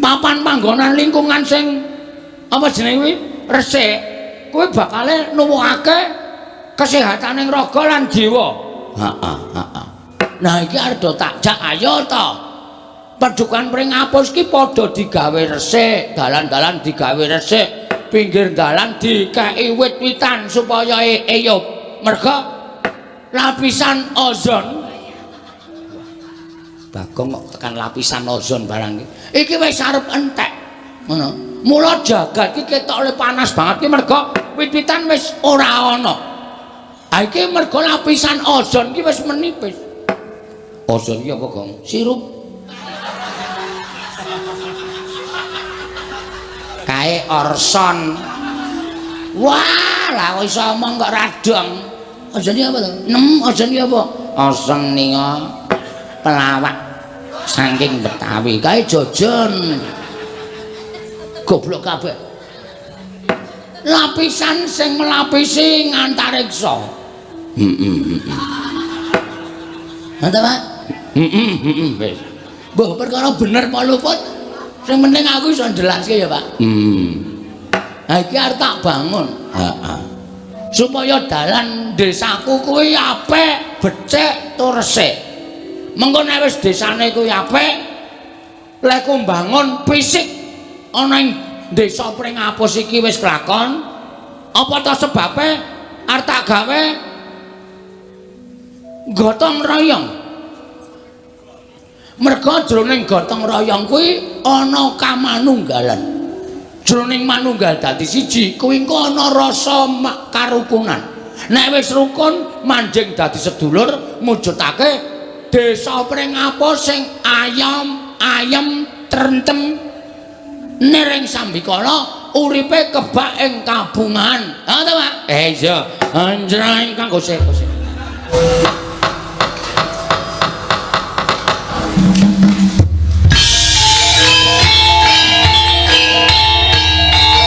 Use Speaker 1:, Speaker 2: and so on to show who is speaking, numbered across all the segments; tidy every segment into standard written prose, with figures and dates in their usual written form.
Speaker 1: Papan panggonan lingkungan sing apa jenenge kuwi resik, kuwi bakale nuwuhake kesehataning raga lan jiwa. Heeh, heeh. Nah iki arep do tak jak ayo to. Padukan Pringapus ki padha digawe resik, dalan-dalan digawe resik, pinggir dalan dikeki wit-witan supaya eyup. Merga lapisan ozon Bagong kok tekan lapisan ozon barang iki. Iki wis arep entek. Ngono. Mula jagat iki ketok le panas banget ki merga wit-witan wis ora ana. Ha iki merga lapisan ozon ki wis menipis. Ozon ki apa, Gong? Sirup. Kae orson. Wah, lah kok iso omong kok radong. Ozon ki apa to? Nem, ozon ki apa? Ozon ninga pelawak saking Betawi. Kae jojon. Goblok kabeh. Lapisan sing melapisi ngantariksa. Heeh, heeh. Ngono, Pak? Heeh, heeh, wis. Mbah perkara bener apa luput? Sing penting aku iso njelaske ya, Pak. Ha iki arep tak bangun. Heeh. Supaya dalan desaku kuwi apik, becik tur resik. Mengko nek wis desane kuwi apik, lek mbangun fisik ana ing desa Pringapus iki wis kelakon, apa ta sebabe arep tak gawe gotong royong. Merga jroning gotong royong kuwi ana kamanunggalan. Jroning manunggal dadi siji kuwi engko ana rasa karukunan. Nek wis rukun manjing dadi sedulur mujudake desa Pringapus sing ayam ayem trentem niring sambikala uripe kebak ing kabungan. Ha ta, Pak? Iya. Anjreng kanggo sik.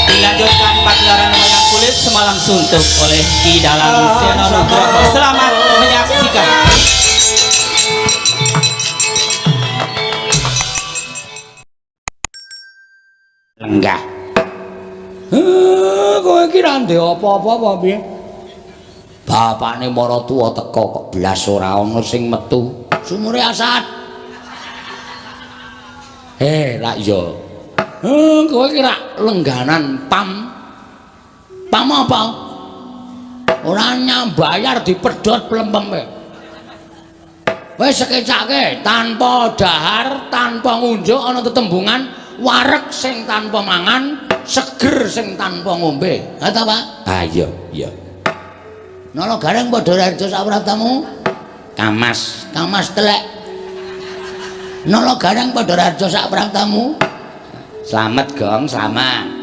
Speaker 2: Dilanjutkan pagelaran wayang kulit semalam suntuk oleh Ki Dalang Seno Nugroho. Selamat menyaksikan.
Speaker 1: Lenggah. Kowe iki ra ndek apa-apa apa piye? Bapakne maratuwa teka kok blas ora ana sing metu. Sumure asat. Lak iya. Kowe iki rak lengganan pam. Pam apa? Ora nyambayar dipedhot plempeme. Wis sekecake tanpa dahar, tanpa ngunjuk ana tetembungan wareg sing tanpa mangan, seger sing tanpa ngombe. Ha ta, Pak? Ah iya, iya. Nala gareng padha raja saprabtamu? Kamas, kamas telek. Nala gareng padha raja saprabtamu? Slamet, Gong, slamet.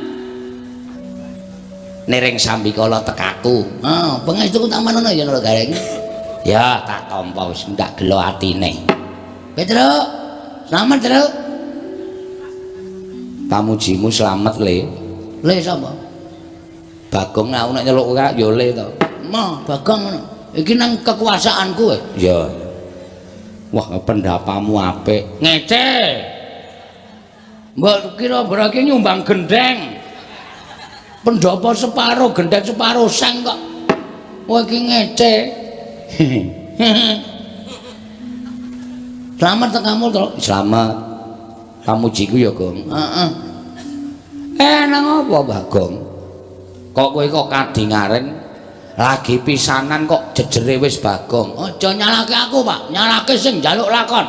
Speaker 1: Niring sambikala tekaku. Ah, pangestuku tamanono ya Nala Gareng. Ya, tak tampa wis ndak gelo atine. Petruk, slamet, Truk. Pamujimu slamet, Le. Le sapa? Bagong aku nek nyeluk kowe ya Le to. Ma, Bagong ngono. Iki nang kekuasaanku e. Iya. Wah, pendapamu apik. Ngece. Mbok kira berarti nyumbang gendeng. Pendapa separo, gendeng separo seng kok. Kowe iki ngece. Slamet tekamu, Truk. Slamet. Pamujiku ya, Gong. Heeh. Nang apa, Bagong? Kok kowe kok kadingaren lagi pisanan kok jejere wis Bagong. Aja nyalake aku, Pak. Nyalake sing njaluk lakon.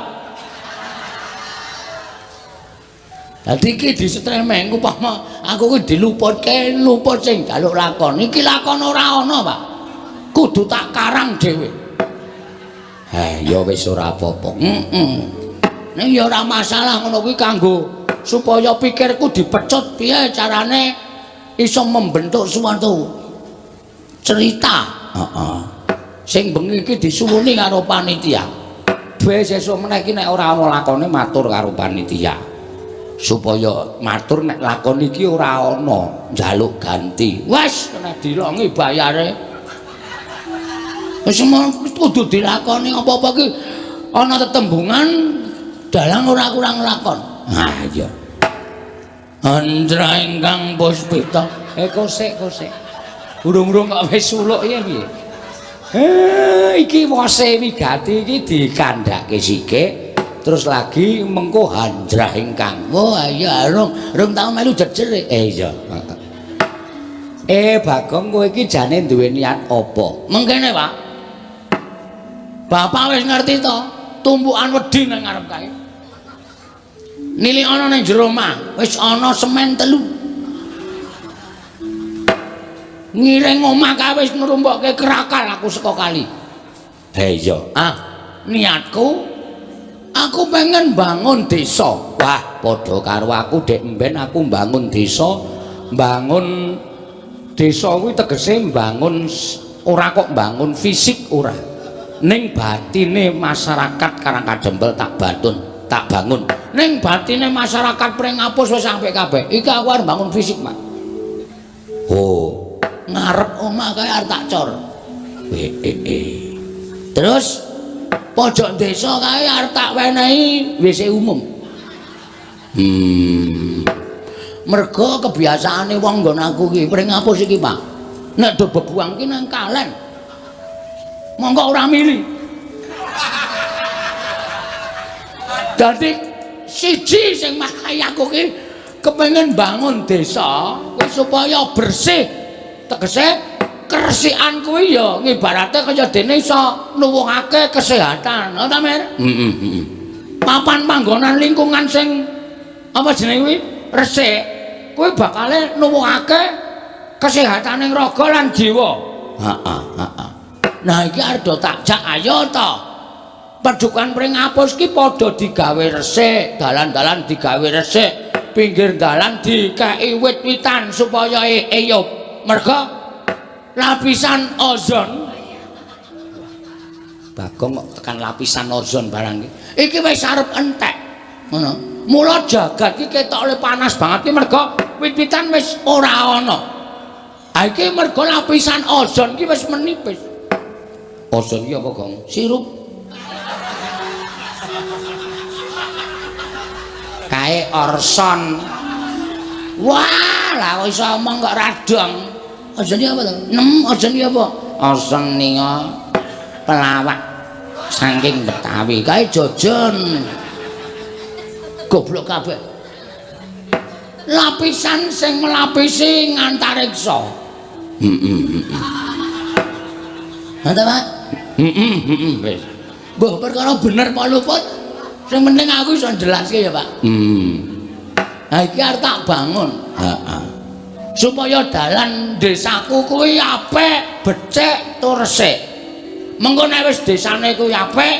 Speaker 1: Dadi iki disetremeng upama aku kuwi diluputke luput sing njaluk lakon. Iki lakon ora ana, Pak. Kudu tak karang dhewe. Ya wis ora apa-apa. Heeh. Ning ya ora masalah ngono kuwi kanggo supaya pikirku dipecut piye carane iso membentuk suatu cerita. Heeh. Sing bengi iki disuwuni karo panitia. Be sesuk meneh iki nek ora ana lakone matur karo panitia. Supaya matur nek lakon iki ora ana njaluk ganti. Wes kena dilongi bayare. Wis kudu dilakoni apa-apa iki ana tetembungan dalang ora kurang lakon. Ha iya. Andra ingkang puspita. Kosek kosek. Urung-urung kok wis suluk ya piye? Iki wose wigati iki dikandhake sithik terus lagi mengko handrah ingkang. Oh iya rung rung tau melu jejer. Iya. Bagong kowe iki jane duwe niat apa? Mengkene, Pak. Bapak wis ngerti to, tumpukan wedi nang ngarep kae. Nilik ana ning jero omah, wis ana semen 3. Ngiring omah kae wis ngrumpokke krakal aku saka kali. Ha iya. Ah, niatku aku pengen bangun desa. Wah, padha karo aku dek mben aku bangun desa, bangun desa kuwi tegese mbangun ora kok bangun fisik ora. Ning batine masyarakat Karangkadempel tak batun, tak bangun. Ning batine masyarakat Pringapus wis apik kabeh. Iki aku arep bangun fisik, Pak. Oh, ngarep omah kae arep tak cor. Terus pojok desa kae arep tak wenehi WC umum. Mergo kebiasaane wong nggon aku iki Pringapus iki, Pak. Nek do bebuang ki nang kalen. Monggo ora mili. Dadi siji sing marai aku ki kepengin bangun desa kuwi supaya bersih. Tegese keresikan kuwi ya ngibarate kaya dene iso nuwuhake kesehatan. Ngono ta, Mir? Heeh, heeh. Papan panggonan lingkungan sing apa jenenge kuwi resik kuwi bakale nuwuhake kesehataning raga lan jiwa. Heeh, heeh. Nah iki arep do tak jak ayo to. Padukan Pringapus ki padha digawe resik, dalan-dalan digawe resik, pinggir dalan dikeki wit-witan supaya eyup. Merga lapisan ozon Bagong kok tekan lapisan ozon barang iki. Iki wis arep entek. Ngono. Mula jagat iki ketoke panas banget ki merga wit-witan wis ora ana. Ha iki merga lapisan ozon ki wis menipis. Ozon ki apa, Gong? Sirup. Kae orson. Wah, lah kok iso omong kok radong. Ozon ki apa to? Nem, ozon ki apa? Ozon ninga pelawak saking Betawi. Kae jojon. Goblok kabeh. Lapisan sing melapisi ngantariksa. Heeh, heeh. Ngono ta, Pak? Heeh, heeh, wis. Mbah perkara bener apa luput? Sing penting aku iso njelaske ya, Pak. Ha iki arep tak bangun. Heeh. Supaya dalan desaku kuwi apik, becik tur resik. Mengko nek wis desane kuwi apik,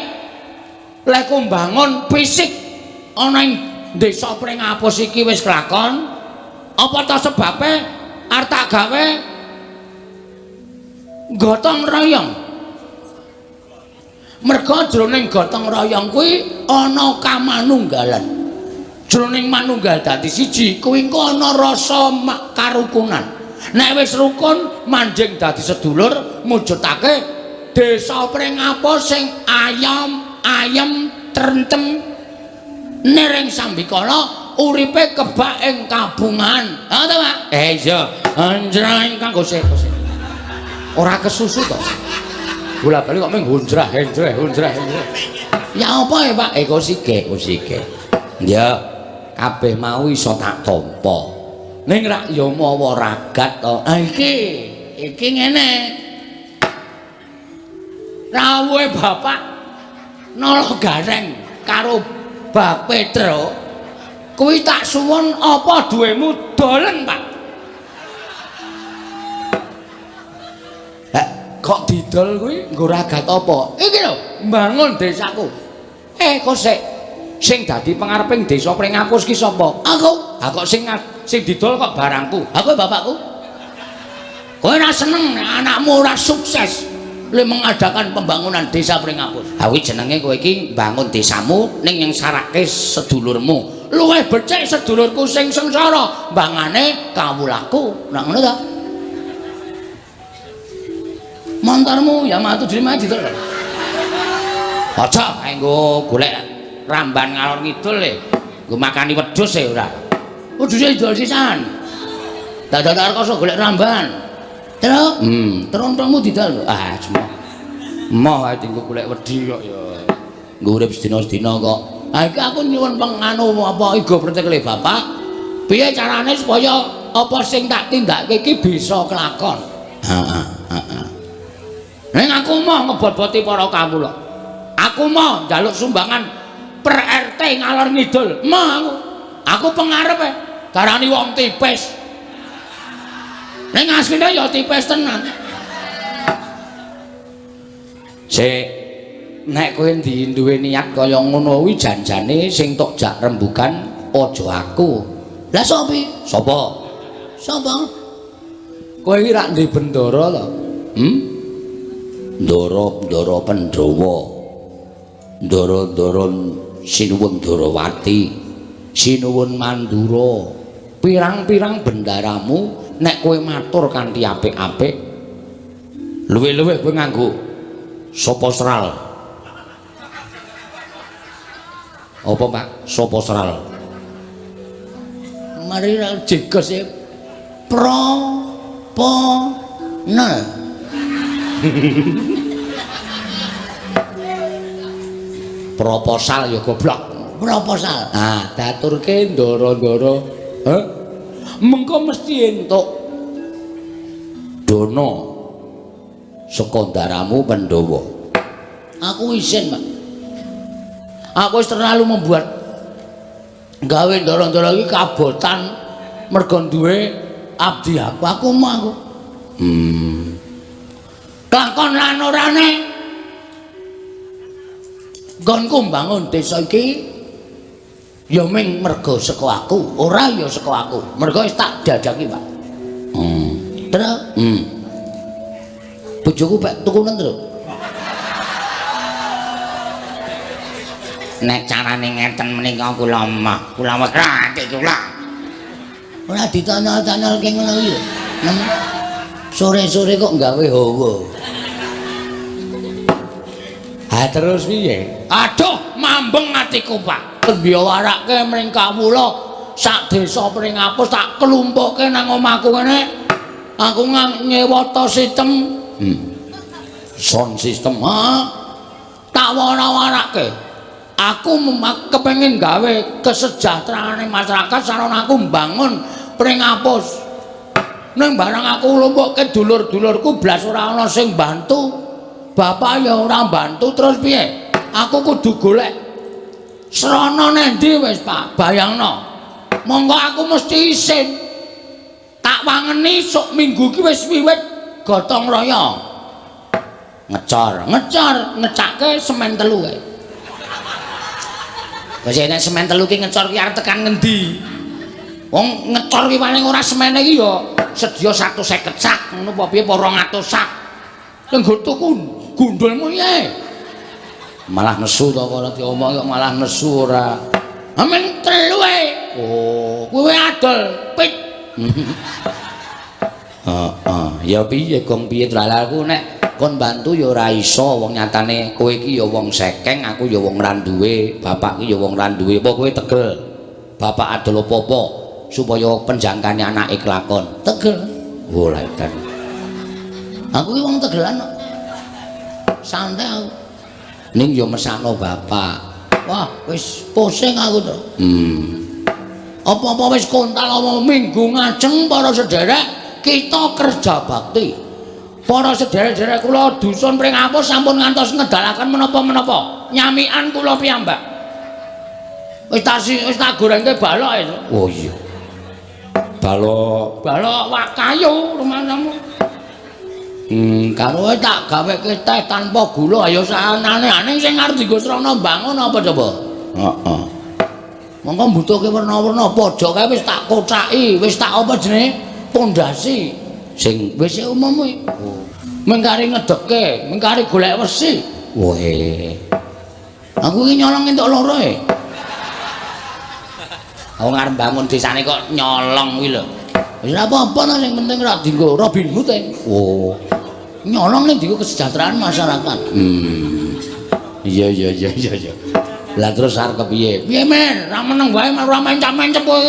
Speaker 1: lek ku mbangun fisik ana ing desa Pringapus iki wis kelakon, apa ta sebabe arep tak gawe gotong royong. Merga jroning gotong royong kuwi ana kamanunggalan. Jroning manunggal dadi siji kuwi engko ana rasa karukunan. Nek wis rukun manjing dadi sedulur mujudake desa Pringapus sing ayam ayem trentem nering sambikala uripe kebak ing kabungan. Ha ta, Pak? Iya. Anjreng kanggo sik. Ora kesusu to. Bola-bali kok mung hunjrah henjreh hunjrah henjreh. Ya apa ya, Pak? Kok sike, kok sike. Ya, kabeh mau iso tak tampa. Ning rak ya mawa ragat to. Ha iki, iki ngene. Rawuhe Bapak Nala Gareng karo Bak Petro kuwi tak suwun apa duwemu dolen, Pak. Kok didol kuwi nggo ragat apa? Iki lho, mbangun desaku. Kok sik sing dadi pengareping desa Pringapus ki sapa? Aku. Ha kok sing didol kok barangku. Aku bapakku. Kowe ora seneng nek anakmu ora sukses le mengadakan pembangunan desa Pringapus. Ha kuwi jenenge kowe iki mbangun desamu ning nyengsarake sedulurmu. Luwih becik sedulurku sing sengsara mbangane kawulaku. Nah ngono ta? Montormu Yamaha 75 didol. Aja nggo golek ramban ngalor ngidul le. Nggo makani wedhus e ora. Wedhuse didol sisan. Dadak rekoso golek ramban. Terus, trontongmu didol. Ah, semua. Moh ae dienggo golek wedi kok ya. Nggo urip sedina-sedina kok. Ha iki aku nyuwun penganu apa igo pretekle bapak. Piye carane supaya apa sing tak tindakake iki bisa kelakon? Heeh, heeh. Ning aku moh ngebot-boti para kawula. Aku moh njaluk sumbangan per RT ngalor ngidul. Moh aku. Aku pengarepe darani wong tipis. Ning asline ya tipis tenan. Sik, nek kowe duwe niat kaya ngono kuwi janjane sing tok jak rembugan aja aku. Lah sapa? Sapa? Sapa? Kowe iki rak ndek bendara to? Ndara-ndara Pandhawa. Ndara-ndara Sinuwun Darawati, Sinuwun Mandura. Pirang-pirang bendaramu nek kowe matur kanthi apik-apik, luwih-luwih kowe nganggo sapa sral. Apa, Pak? Sapa sral? Mari ra jegos e. Pro po nel. Proposal ya goblok. Proposal. Ah, daturke ndara-ndara. Heh. Mengko mesti entuk dana saka ndaramu Pandhawa. Aku isin, Pak. Aku wis terlalu membuat gawe ndara-ndara iki kabotan mergo duwe abdi aku. Aku mau aku. Kelakon lan orane nggonku mbangun desa iki ya ming mergo saka aku, ora ya saka aku. Mergo wis tak dadaki, Pak. Terus, bojoku pek tukunen terus.
Speaker 2: Nek carane ngeten menika kula mah, kula wegah kula.
Speaker 1: Ora ditanyal-tanyalke ngono iki lho. Sore-sore kok gawe hawa. Ha terus piye? Aduh, mambeng atiku, Pak. Mbiyawarake mring kawula sak desa Pringapus tak klumpukke nang omahku ngene. Aku nyewata sistem. Sound system. Ha. Tak wara-warake. Aku kepengin gawe kesejahteraane masyarakat sarana aku mbangun Pringapus. Ning barang aku nglumpukke dulur-dulurku blas ora ana sing bantu. Bapak ya ora bantu terus piye? Aku kudu golek srana nendi wis, Pak? Bayangno. Monggo aku mesti isin. Tak wangeni sok minggu iki wis wiwit gotong royong. Ngecor, ngecor, ngecake semen telu kae. Wis nek semen telu ki ngecor ki arep tekan ngendi? Wong ngecor ki paling ora semene iki ya sedya 150 sak, ngono apa piye apa 200 sak. Sing nggo tuku gundulmu piye? Malah nesu to ora diomong kok malah nesu ora. Amen telu ae. Oh, kowe adol pit. Heeh, ya piye gong piye aku nek kon bantu ya ora iso wong nyatane kowe iki ya wong sekeng, aku ya wong ra duwe, bapak iki ya wong ra duwe. Apa kowe tegel? Bapak adol apa-apa supaya penjangkane anake kelakon. Tegel. Oh, lha edan. Aku iki wong tegelan kok. Santai aku. Ning ya mesakno bapak. Wah, wis pusing aku to. Apa-apa wis kontal apa minggu ngajeng para sederek kita kerja bakti. Para sederek-sederek kula dusun Pringapus sampun ngantos ngedalaken menapa-menapa. Nyamikan kula piyambak. Wis tak gorengke balok itu. Oh iya. Balok, balok wak kayu rumahmu. Karo tak gaweke teh tanpa gula ayo saanane-ane sing arep dienggo srana mbangun apa coba? Heeh. Monggo mbutuhke werna-werna pojok kae wis tak kocaki, wis tak apa jenenge? Pondasi. Sing wis umum kuwi. Oh. Mengkari ngedeke, mengkari golek wesi. Woe. Aku iki nyolong entuk loro e. Wong arep bangun desane kok nyolong kuwi lho. Wis ora apa-apa ta sing penting ora dienggo Robin Hood e. Oh. Nyolong ning dienggo kesejahteraan masyarakat. Iya iya iya iya iya. Lah terus arep kepiye? Piye men? Ra meneng wae ora mencap-mencep kowe.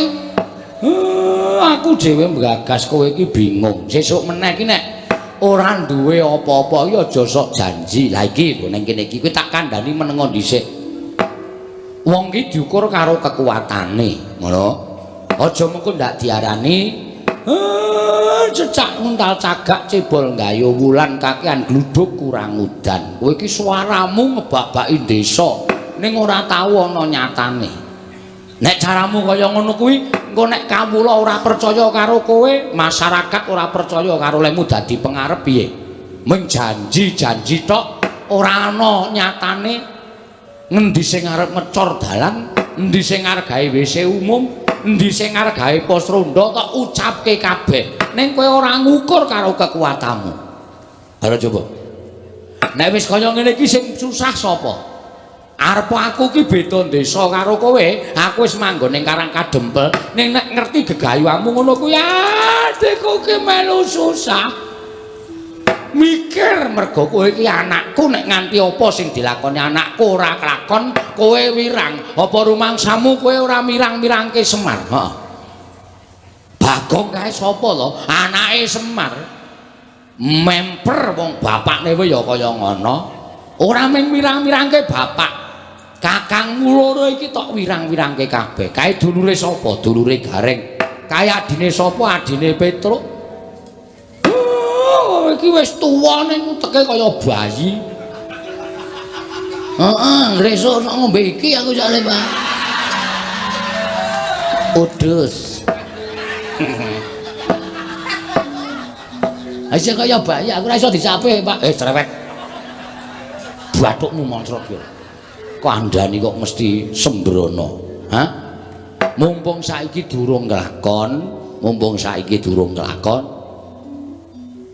Speaker 1: Aku dhewe mbgagas kowe iki bingung. Sesuk meneh iki nek ora duwe apa-apa iki aja sok janji. Lah iki lho ning kene iki kowe tak kandhani menengo dhisik. Wong iki diukur karo kekuatane, ngono. Aja mengko ndak diarani cecak nguntal cagak cebol gayo wulan kakean gluduk kurang udan. Kowe iki suaramu ngebak-baki desa ning ora tau ana nyatane. Nek caramu kaya ngono kuwi, engko nek kawula ora percaya karo kowe, masyarakat ora percaya karo lemu dadi pengarep piye? Mung janji-janji tok ora ana nyatane. Ngendi sing arep ngecor dalan, endi sing arep gawe WC umum, endi sing arep gawe pos ronda tok ucapke kabeh. Ning kowe ora ngukur karo kekuatanmu. Ayo coba. Nek wis kaya ngene iki sing susah sapa? Arep aku ki beda desa karo kowe, aku wis manggon ning Karang Kadempel, ning nek ngerti gegayuhanmu ngono kuwi adikku ki melu susah. Mikir mergo kowe iki anakku, nek nganti apa sing dilakoni anakku ora kelakon, kowe wirang. Apa rumangsamu kowe ora mirang-mirangke Semar? Heeh. Bagong kae sapa to? Anake Semar. Memper wong bapakne wae ya kaya ngono. Ora mung mirang-mirangke bapak. Kakangmu loro iki tok wirang-wirangke kabeh. Kae dulure sapa? Dulure Gareng. Kae adine sapa? Adine Petruk. Oh, iki wis tuwa ning uteke kaya bayi. Heeh, ngresuk ngombe iki aku jale, Pak. Udus. Aja kaya bayi, aku ora iso dicape, Pak. Cerewet. Bathukmu moncrot yo. Kandhani kok mesti sembrono. Hah? Mumpung saiki durung nglakon, mumpung saiki durung nglakon.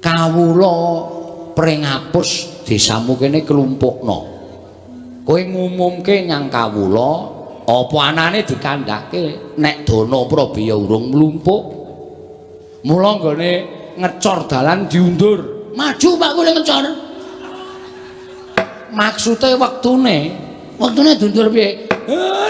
Speaker 1: Kawula pringapus desamu kene klumpukno. Kowe ngumumke nyang kawula apa anane dikandhake nek dana prabaya urung mlumpuk. Mula nggone ngecor dalan diundur. Maju Pak kowe ngecor. Maksude wektune, wektune diundur piye?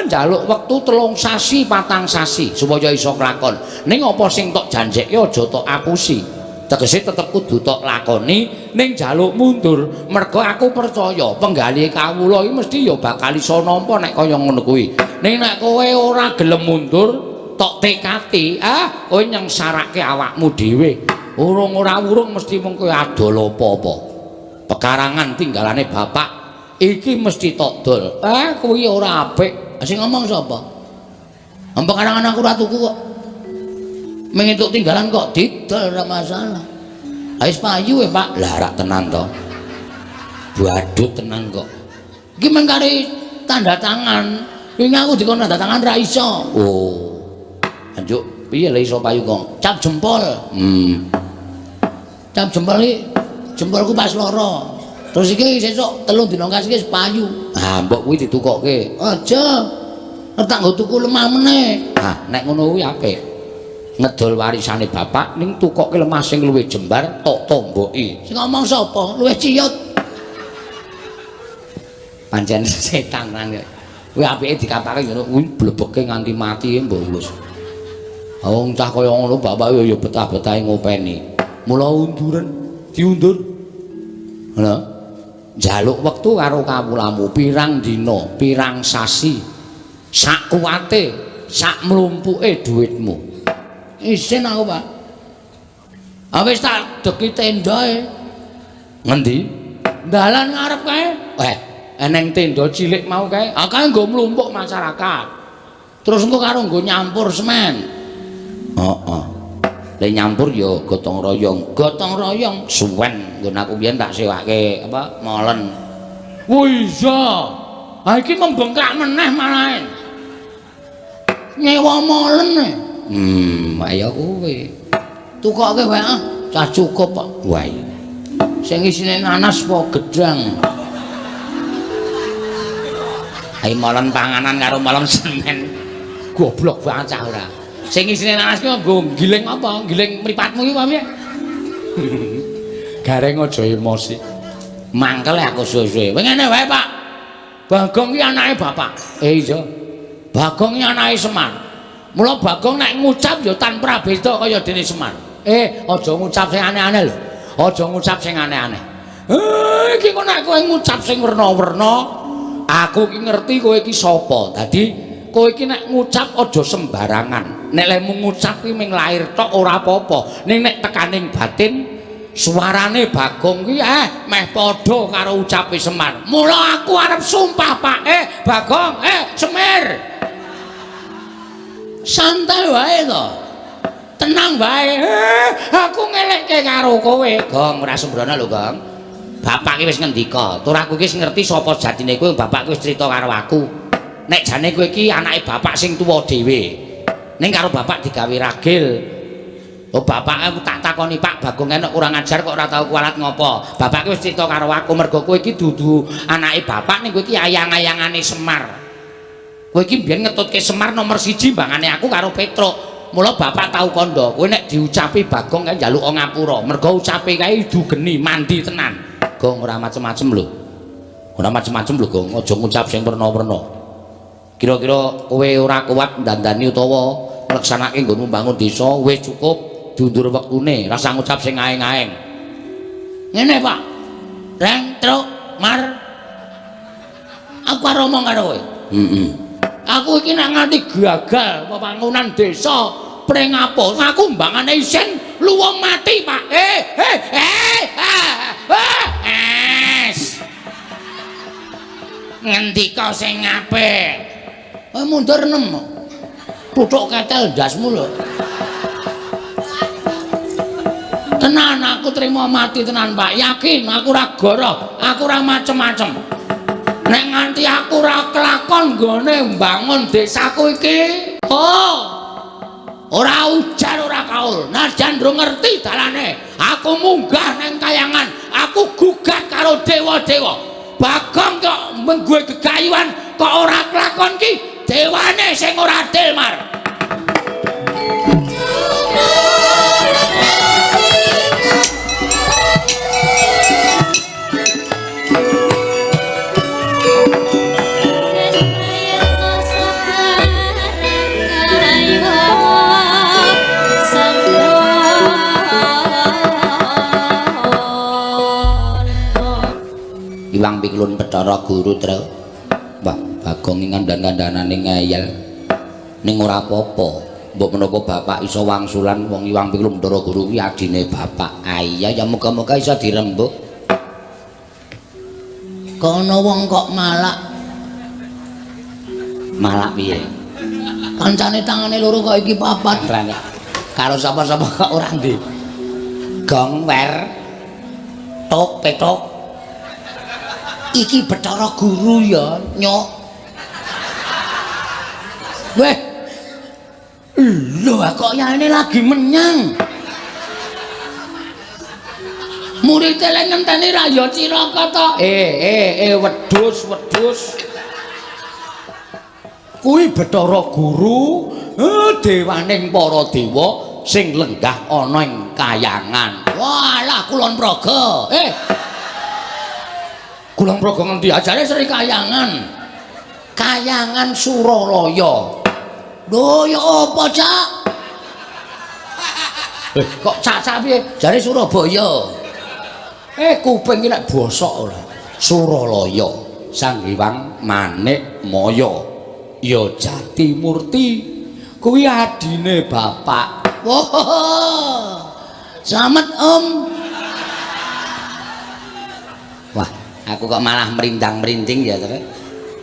Speaker 1: Njaluk wektu 3 sasi, 4 sasi supaya iso kelakon. Ning apa sing tok janjekke aja tok apusi. Tegese tetep kudu tok lakoni ning njaluk mundur. Mergo aku percaya penggalih kawula iki mesti ya bakal iso nampa nek kaya ngono kuwi. Ning nek kowe ora gelem mundur, tok tekati, kowe nyengsarake awakmu dhewe. Urung ora urung mesti mung kowe adol apa-apa. Pekarangan tinggalane bapak iki mesti tok dol. Kuwi ora apik. Sing ngomong sapa? Pekarangan aku ora tuku kok. Mung entuk tinggalan kok didol ora masalah. Wis payu e, Pak. Lah rak tenan to. Badut tenan kok. Iki mung kari tanda tangan. Wingi aku dikon tanda tangan ra iso. Oh. Anjuk piye le iso payu kok? Cap jempol. Cap jempol iki jempolku pas loro. Terus iki sesuk 3 dina kas iki wis payu. Ah, mbok kuwi ditukokke. Aja. Tak nggo tuku lemah meneh. Ah, nek ngono kuwi apik. Ngedol warisane bapak ning tukokke lemah sing luwih jembar tok tomboki. Sing ngomong sapa? Luwih ciyut. Pancen setan nang. Kuwi apike dikapake ngono kuwi blebeke nganti mati mbok wis. Wong cah kaya ngono bapak ya betah-betahe ngopeni. Mula unduren, diundur. Ngono. Njaluk wektu karo kawulamu pirang dina, pirang sasi. Sak kuwate, sak mlumpuke dhuwitmu. Isin aku, Pak. Ah wis tak deki tendae. Ngendi? Dalan ngarep kae. Eneng tenda cilik mau kae. Ah kae nggo mlumpuk masyarakat. Terus engko karo nggo nyampur semen. Heeh. Le nyampur ya gotong royong. Gotong royong suwen nggon aku biyen tak sewake apa molen. Oh iya. Ha iki membengkak meneh malahe. Nyewa molen e. Ayo kuwi. Tukoke wae ah, cah cukup kok. Wah. Sing isine nanas apa gedang? Ayo molen panganan karo molen semen. Goblok banget cah ora. Sing isine nanas ki nggo giling apa? Giling mripatmu ki apa piye? Gareng aja emosi. Mangkel aku suwe-suwe. Kowe ngene wae, Pak. Bagong ki anake bapak. Iya. Bagong ki anake Semar. Mula Bagong nek ngucap ya tanpa beda kaya dene Semar. Aja ngucap sing aneh-aneh lho. Aja ngucap sing aneh-aneh. Iki kok nek kowe ngucap sing werna-werna, aku iki ngerti kowe iki sapa. Dadi kowe iki nek ngucap aja sembarangan. Nek lehmu ngucap kuwi ming lair tok ora apa-apa. Ning nek tekaning batin suarane Bagong kuwi meh padha karo ucape Semar. Mula aku arep sumpah, Pak. Bagong, Semir. Santai wae to. Tenang wae. Aku ngelekke karo kowe, Gong, ora sembrono lho, Gong. Bapak ki wis ngendika, tur aku ki wis ngerti sapa jatine kowe, bapak ki wis crita karo aku. Nek jane kowe iki anake bapak sing tuwa dhewe. Ning karo bapak digawe ragil. Oh, bapak aku tak takoni, Pak Bagong enek kurang ajar kok ora tau kualat ngopo. Bapak ki wis crita karo aku mergo kowe iki dudu anake bapak ning kowe iki ayang-ayangane Semar. Kowe iki mbiyen ngetutke Semar nomor 1 mbangane aku karo Petruk. Mula bapak tau kandha, kowe nek diucapi Bagong kae njaluk ngapura. Mergo ucape kae idu geni, mandi tenan. Gong ora macem-macem lho. Ora macem-macem lho, Gong. Aja ngucap sing werna-werna. Kira-kira kowe ora kuat ndandani utawa ngleksanake nggonmu mbangun desa, wis cukup diundur wektune, rasa ngucap sing aeng-aeng. Ngene, Pak. Reng, truk, mar. Aku arep omong karo kowe. Heeh. Aku iki nek nganti gagal pembangunan desa Pringapus, aku mbangane isin luwung mati, Pak. Es. Ngendika sing apik. Mundur 6. Tutuk ketel ndasmu lho. Tenan aku trimo mati tenan, Pak. Yakin aku ora goroh, aku ora macem-macem. Nek nganti aku ora kelakon nggone mbangun desaku iki, oh. Ora ujar ora kaul. Najan ndro ngerti dalane, aku munggah nang kayangan, aku gugat karo dewa-dewa. Bagong kok menggue gegayuhan kok ora kelakon ki dewane sing ora adil, Mar. Iwang Pikulun Bathara Guru, Tru. Wah, Bagong iki ngandhan-kandhanane ngeyel. Ning ora apa-apa. Mbok menapa bapak iso wangsulan wong Iwang Pikulun Bathara Guru kuwi adine bapak. Ah iya ya muga-muga iso dirembuk. Kono wong kok malak. Malak piye? Kancane tangane loro kok iki papat. Karo sapa-sapa kok ora ndek. Gong wer tok petok. Iki Bathara Guru ya, nyok. Weh. Lho, kok yaene lagi menyang. Murid e ngenteni ra ya cilaka to. Wedhus, wedhus. Kuwi Bathara Guru, dewaning para dewa sing lenggah ana ing kayangan. Walah Kulon Progo. Kulon Progo ngendi ajare Sri Kayangan. Kayangan Suralaya. Lho ya apa, Cak? Kok cak-cak piye? Jare Surabaya. Kuping iki nek bosok ora. Suralaya, Sang Hyang Manik Maya. Ya Jati Murti. Kuwi adine bapak. Wah. Slamet, Om. Wah, aku kok malah merindang-merinding ya, Tru.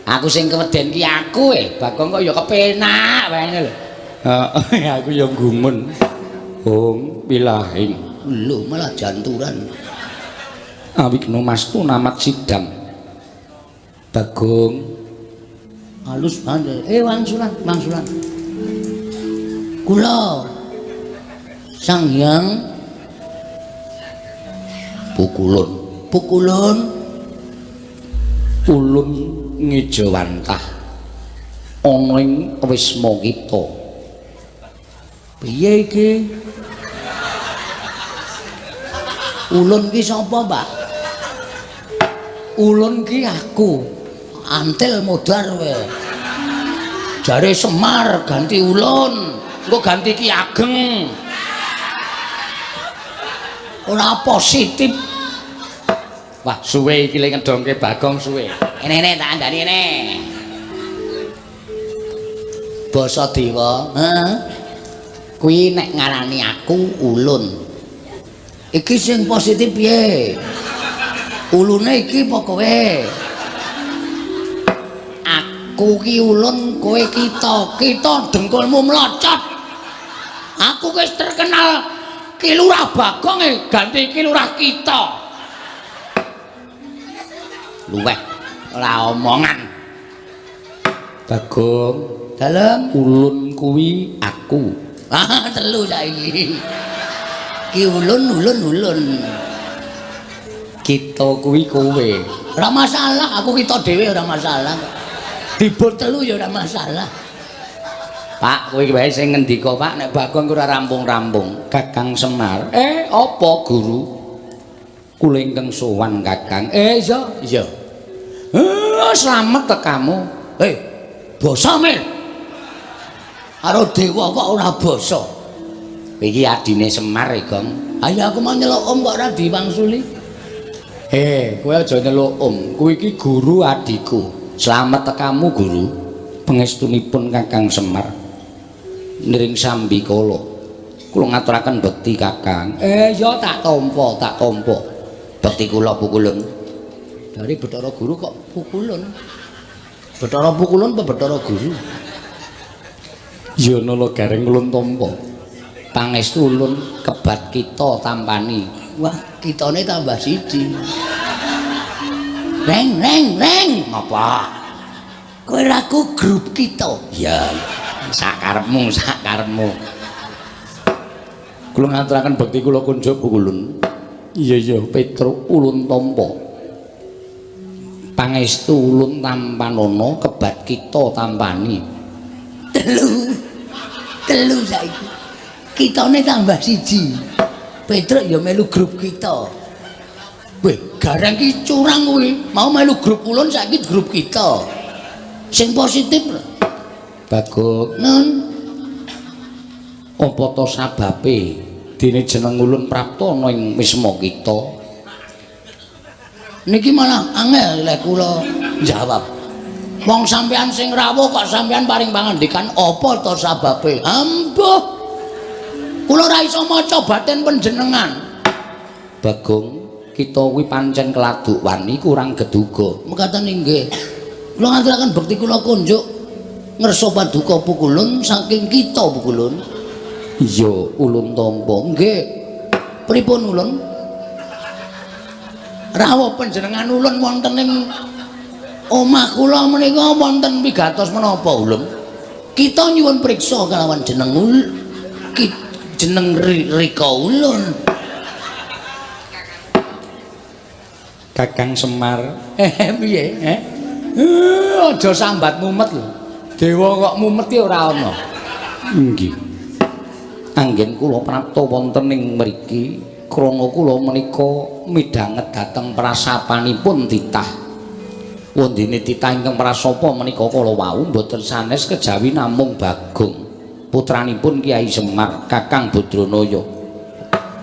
Speaker 1: Aku sing keweden ki aku Bagong kok ya kepenak wae lho. Heeh, aku ya gumun. Hong pilahing. Lho, malah janturan. Awigna mastu namat sidang. Bagong halus banget. Wangsulan, wangsulan. Kula Sang Hyang Pukulun. Pukulun ulun ngejawantah ana ing wisma kita. Piye iki? Ulun ki sapa, Pak? Ulun ki aku. Antil modar kowe. Jare Semar ganti ulun, engko ganti Ki Ageng. Ora positif. Wah, suwe iki le ngedongke Bagong suwe. Ene tak andani ene. Basa Dewa, heeh. Kuwi nek ngarani aku ulun. Iki sing positif piye? Ulune iki apa kowe? Aku ki ulun, kowe kita. Kita dengkulmu mlocot. Aku wis terkenal Ki Lurah Bagong ganti Ki Lurah kita. Luweh ora omongan.
Speaker 3: Bagong,
Speaker 1: Dalem
Speaker 3: ulun kuwi aku.
Speaker 1: Ah, telu saiki. Ki ulun ulun ulun.
Speaker 3: Kita kuwi kowe.
Speaker 1: Ora masalah, aku kita dhewe ora masalah. Dibur telu ya ora masalah.
Speaker 3: Pak, kowe iki wae sing ngendika, Pak, nek Bagong ora rampung-rampung. Kakang Semar. Apa guru? Kula ingkang sowan Kakang. Iya, iya. Slamet tekamu.
Speaker 1: Basa Mir. Karo dewa kok ora basa.
Speaker 3: Iki adine Semar e, Gong.
Speaker 1: Ayo aku mau nyeluk om kok ora diwangsuli.
Speaker 3: Kowe aja nyeluk om. Kowe iki guru adiku. Slamet tekamu, guru. Pangestunipun Kakang Semar. Niring sambi kala. Kula ngaturaken bekti Kakang. Ya tak tampa, tak tampa.
Speaker 1: Bekti kula pukulun. Dari Bathara Guru kok pukulun. Bathara pukulun apa Bathara Guru?
Speaker 3: Ya nala gareng ulun tampa.
Speaker 1: Pangestu ulun kebat kita tampani. Wah, kitane tambah siji. Reng reng reng.
Speaker 3: Ngapa?
Speaker 1: Kowe raku grup kita.
Speaker 3: Ya, sakarepmu, sakarepmu. Kula ngaturaken bekti kula kunjuk pukulun. Iya iya, Petruk ulun tampa. Pangestu ulun tampanana kebat kita tampani.
Speaker 1: Telu. Telu saiki. Kitane tambah siji. Petruk ya melu grup kita. Weh, gareng ki curang kuwi. Mau melu grup ulun saiki grup kita. Sing positif lho.
Speaker 3: Bagong,
Speaker 1: Nun,
Speaker 3: apa to sababe dene jeneng ulun prapta ana ing wisma kita?
Speaker 1: Niki malah angel lek kula jawab. Wong sampean sing rawuh kok sampean paring pangandikan apa to sababe? Ambuh. Kula ora iso maca batin panjenengan.
Speaker 3: Bagong, kita kuwi pancen keladuk wani kurang geduga.
Speaker 1: Mekaten inggih. Kula ngaturaken bekti kula kunjuk ngersa paduka pukulun saking kita pukulun.
Speaker 3: Iya, ulun tampa.
Speaker 1: Nggih. Pripun ulun? Rawuh panjenengan ulun wonten ing omah kula menika wonten pigatos menapa ulun? Kita nyuwun priksa kalawan jeneng jeneng Rika ulun.
Speaker 3: Kakang Semar.
Speaker 1: Piye? Aja sambat mumet lho. Dewa kok mumet ki ora ana.
Speaker 3: Nggih. Anggen kula prapta wonten ing mriki krana kula menika midhanget dhateng prasapanipun titah. Wondene titah ingkang prasapa menika kala wau mboten sanes kejawi namung Bagong, putranipun Kyai Semar, Kakang Badranaya.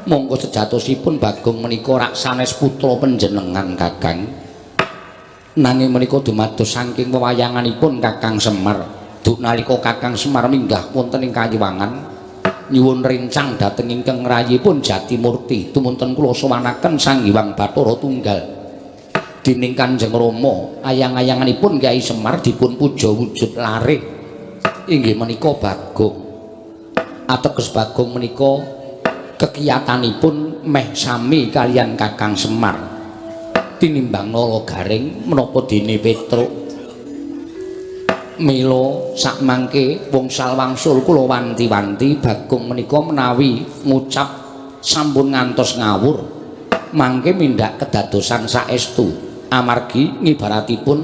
Speaker 3: Monggo sejatosipun Bagong menika rak sanes putra panjenengan Kakang. Nanging menika dumados saking wewayanganipun Kakang Semar. Duk nalika Kakang Semar minggah wonten ing Kayiwangan nyuwun rencang dhateng ingkang rayipun Jatimurti, tumunten kula sowanaken Sang Hyang Bathara Tunggal. Dening Kanjeng Rama, ayang-ayanganipun Kyai Semar dipun puja wujud lare inggih menika Bagong. Ateges Bagong menika kekiyatanipun meh sami kaliyan Kakang Semar. Tinimbang Nala Gareng menapa dene Petruk. Mila sakmangke wngsal wangsul kula wanti-wanti Bagong menika menawi ngucap sampun ngantos ngawur mangke mindhak kedadosan saestu amargi ngibaratipun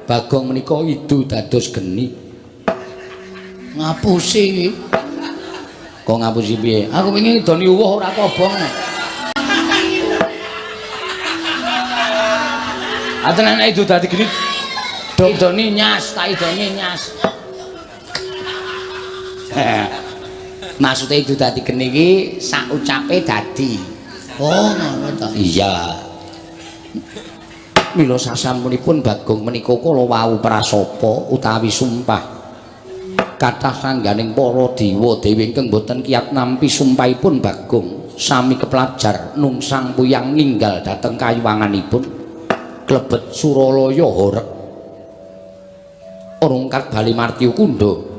Speaker 3: Bagong menika idu dados geni.
Speaker 1: Ngapusi iki.
Speaker 3: Kok ngapusi piye?
Speaker 1: Aku wingi ngidoni uwuh ora kobong. Atenan idu dadi geni. Doni nyas, tak idoni nyas.
Speaker 3: Maksude idu dadi geni iki sak ucape dadi.
Speaker 1: Oh, ngono to.
Speaker 3: Iya. Mila sasampunipun Bagong menika kala wau prasapa utawi sumpah. Kathah sangganing para dewa dewi ingkang boten kiyat nampi sumpahipun Bagong sami keplajar nungsang puyang ninggal dhateng kayuwanganipun klebet Suralaya horeg. Rungkat bali Martya Kunda.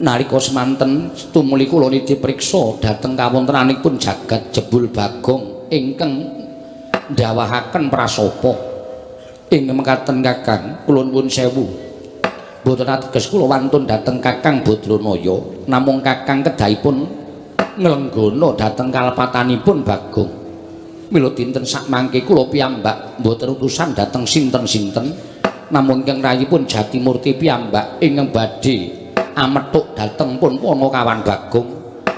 Speaker 3: Nalika semanten tumuli kula nitih priksa dhateng kawontenanipun jagat jebul Bagong ingkang ndawahaken prasapa. Ing mekaten Kakang, kula nuwun sewu. Mboten ateges kula wantun dhateng Kakang Badranaya, namung Kakang kedahipun nglenggana dhateng kalepatanipun Bagong. Mila dinten sakmangke kula piyambak mboten utusan dhateng sinten-sinten, namung ingkang rayipun Jatimurti piyambak ingkang badhe amethuk dhateng pun Panakawan Bagong.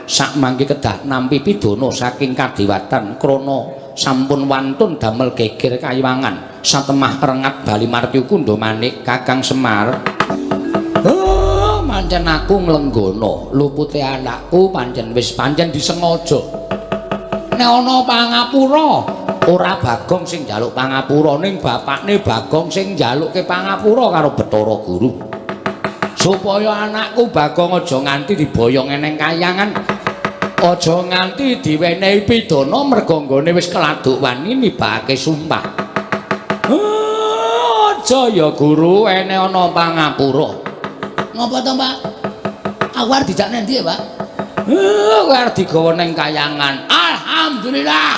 Speaker 3: Sakmangke kedah nampi pidana saking kadewatan krana sampun wantun damel geger kayiwangan satemah rengat bali Martya Kunda manik Kakang Semar. Oh, pancen aku nglenggana lupute anakku pancen wis pancen disengaja. Nek ana pangapura, ora Bagong sing njaluk pangapura, ning bapakne Bagong sing njalukke pangapura karo Bathara Guru. Supaya anakku Bagong aja nganti diboyong eneng kayangan, aja nganti diwenehi pidana merga nggone wis keladuk wani nibake sumpah. Aja ya Guru, ene ana pangapura.
Speaker 1: Ngopo to, Pak? Aku arep dijak nang ndi ya, Pak?
Speaker 3: Kowe arep digawa ning kayangan. Alhamdulillah.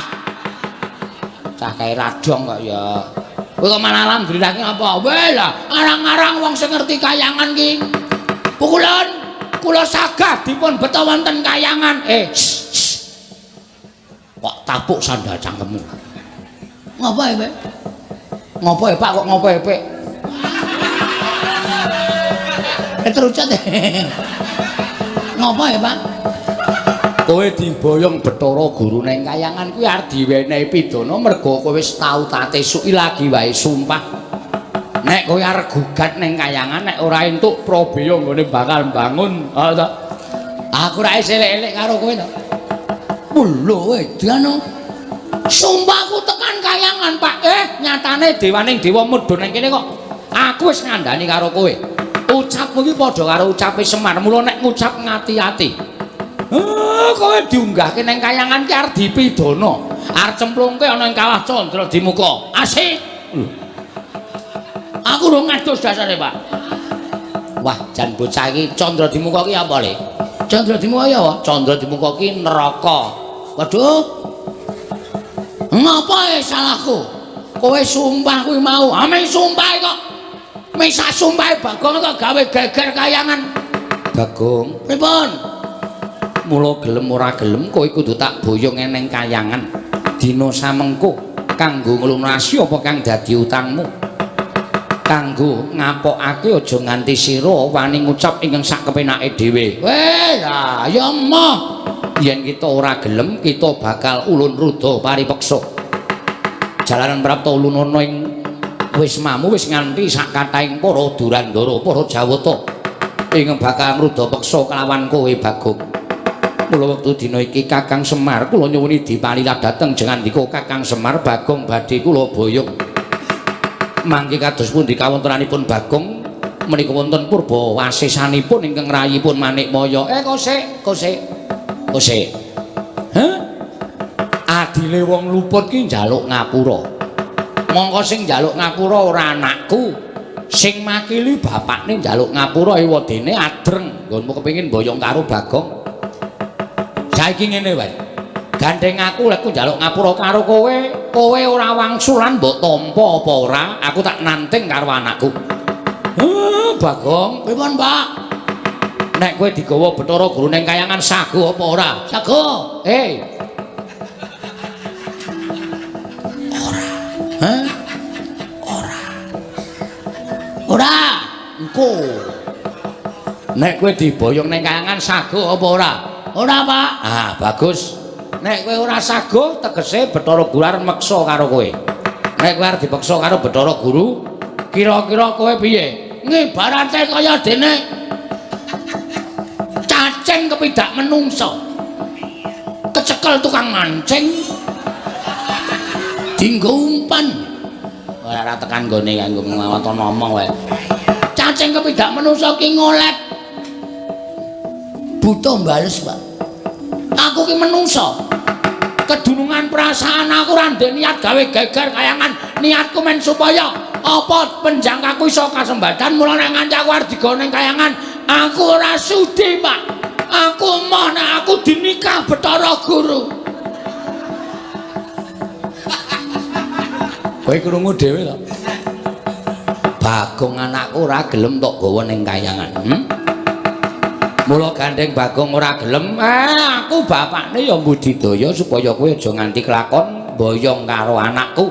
Speaker 3: Cah kae radong kok ya. Kowe kok malah alhamdulillah ki apa? Weh lah, arang-arang wong sing ngerti kayangan ki. Pukulan kula sagah dipun beto wonten kayangan. Kok tapuk sandal cangkemmu.
Speaker 1: Ngopo ya, Pak?
Speaker 3: Ngopo ya, Pak? Kok ngopo ya, Pak?
Speaker 1: Terucat. Ngopo ya, Pak?
Speaker 3: Kowe diboyong Bathara Guru ning kayangan kuwi arep diwenehi pidana merga kowe wis tau tate suki lagi wae sumpah. Nek kowe arep gugat ning kayangan nek ora entuk prabeya nggone bakal mbangun. Ha to.
Speaker 1: Aku ra elek-elek karo kowe to. Lho, edan.
Speaker 3: Sumpahku tekan kayangan, Pak. Nyatane dewaning dewa mudhun ning kene kok. Aku wis ngandani karo kowe. Ucapmu iki padha karo ucape Semar. Mula nek ngucap ngati-ati. Kowe diunggahke ning kayangan ki arep dipidana. Arep cemplungke ana ing kawah Candra Dimuka. Asik. Lho. Aku urung ngadus dasare, Pak. Wah, jan bocah iki Candra Dimuka ki apa, Le?
Speaker 1: Candra Dimuka ya apa?
Speaker 3: Candra Dimuka ki neraka.
Speaker 1: Waduh. Ngapa e salahku?
Speaker 3: Kowe sumpah kuwi mau. Ame sumpah kok. Mesa sumpahe Bagong kok gawe geger kayangan. Bagong,
Speaker 1: pripun?
Speaker 3: Mula gelem ora gelem kowe kudu tak boyong eneng kayangan. Dina samengko kanggo nglunasi apa kang dadi utangmu. Kanggo ngapokake aja nganti sira wani ngucap ingkang sak kepenake dhewe.
Speaker 1: Weh, lah ya emoh.
Speaker 3: Yen kita ora gelem kita bakal ulun ruda paripeksa. Jalaran prapta ulun ana ing wismamu wis nganti sak kathahing para Durandara, para Jawata ingkang bakal ngruda peksa kelawan kowe Bagong. Mula wektu dina iki Kakang Semar kula nyuwuni dipalilah dhateng jengandika Kakang Semar Bagong badhe kula boyong. Mangke kados pundi kawontenanipun Bagong menika wonten purba wasesanipun ingkang rayipun Manikmaya. Kosek, kosek. Kosek. Heh? Adile wong luput ki njaluk ngapura. Mongko sing njaluk ngapura ora anakku. Sing makili bapakne njaluk ngapura ewadene adreng. Nggonmu kepengin boyong karo Bagong. Saiki ngene wae. Gandeng aku lek njaluk ngapura karo kowe, kowe ora wangsulan mbok tampa apa ora, aku tak nanting karo anakku. Bagong,
Speaker 1: pripun, Pak?
Speaker 3: Nek kowe digawa Bathara Guru ning kayangan sago apa ora?
Speaker 1: Sago.
Speaker 3: Ora.
Speaker 1: Hah? Ora. Ora.
Speaker 3: Engko. Nek kowe diboyong ning kayangan sago apa ora?
Speaker 1: Ora, Pak.
Speaker 3: Ah, bagus. Nek kowe ora sago, tegese Bathara Guru arep meksa karo kowe. Nek kowe arep dipeksa karo Bathara Guru, kira-kira kowe piye?
Speaker 1: Ngibarate kaya dene Cacing kepidak menungso. Kecekel tukang mancing. Dinggo umpan. Ora tekan nggone kanggo waton ngomong wae. Cacing kepidak menungso ki ngolet. Buta bales, Pak. Aku ki menungso. Kedunungan perasaan aku ora ndek niat gawe geger kayangan. Niatku men supaya apa penjangkaku iso kasembadan, mula nek nganti aku arep digawa ning kayangan, aku ora sudi, Pak. Aku moh nek aku dinikah Bathara Guru. Kowe krungu dhewe to? Bagong anakku ora gelem tok gawa ning kayangan. Mula gandeng Bagong ora gelem, aku bapakne ya mbudidaya supaya kowe aja nganti kelakon boyong karo anakku.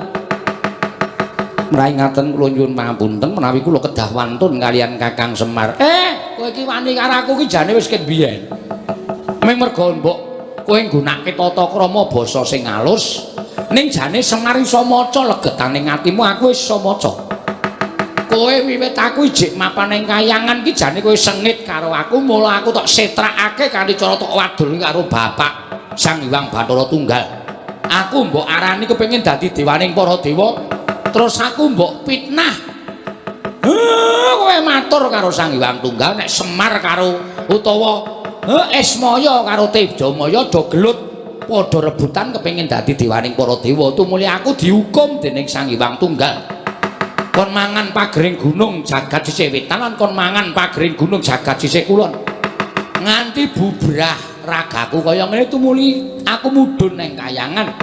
Speaker 1: Mraih ngaten kula nyuwun pangapunten menawi kula kedah wantun kaliyan Kakang Semar. Kowe iki wani karo aku ki jane wis ket biyen. Ming merga mbok kowe nggunakake tata krama basa sing alus, ning jane Semar iso maca legetane atimu, aku wis iso maca. Kowe wiwit aku ijik mapan ning kayangan ki jane kowe sengit karo aku, mula aku tok setrakake kanthi cara tok wadul karo bapak Sang Hyang Bathara Tunggal. Aku mbok arani kepengin dadi dewaning para dewa, terus aku mbok fitnah. Kowe matur karo Sang Hyang Tunggal nek Semar karo utawa Ismaya karo Tejamaya do gelut padha rebutan kepengin dadi dewaning para dewa. Tumuli aku dihukum dening Sang Hyang Tunggal. Kon mangan pagering gunung jagat sisih wetan lan kon mangan pagering gunung jagat sisih kulon. Nganti bubrah ragaku kaya ngene tumuli aku mudhun ning kayangan.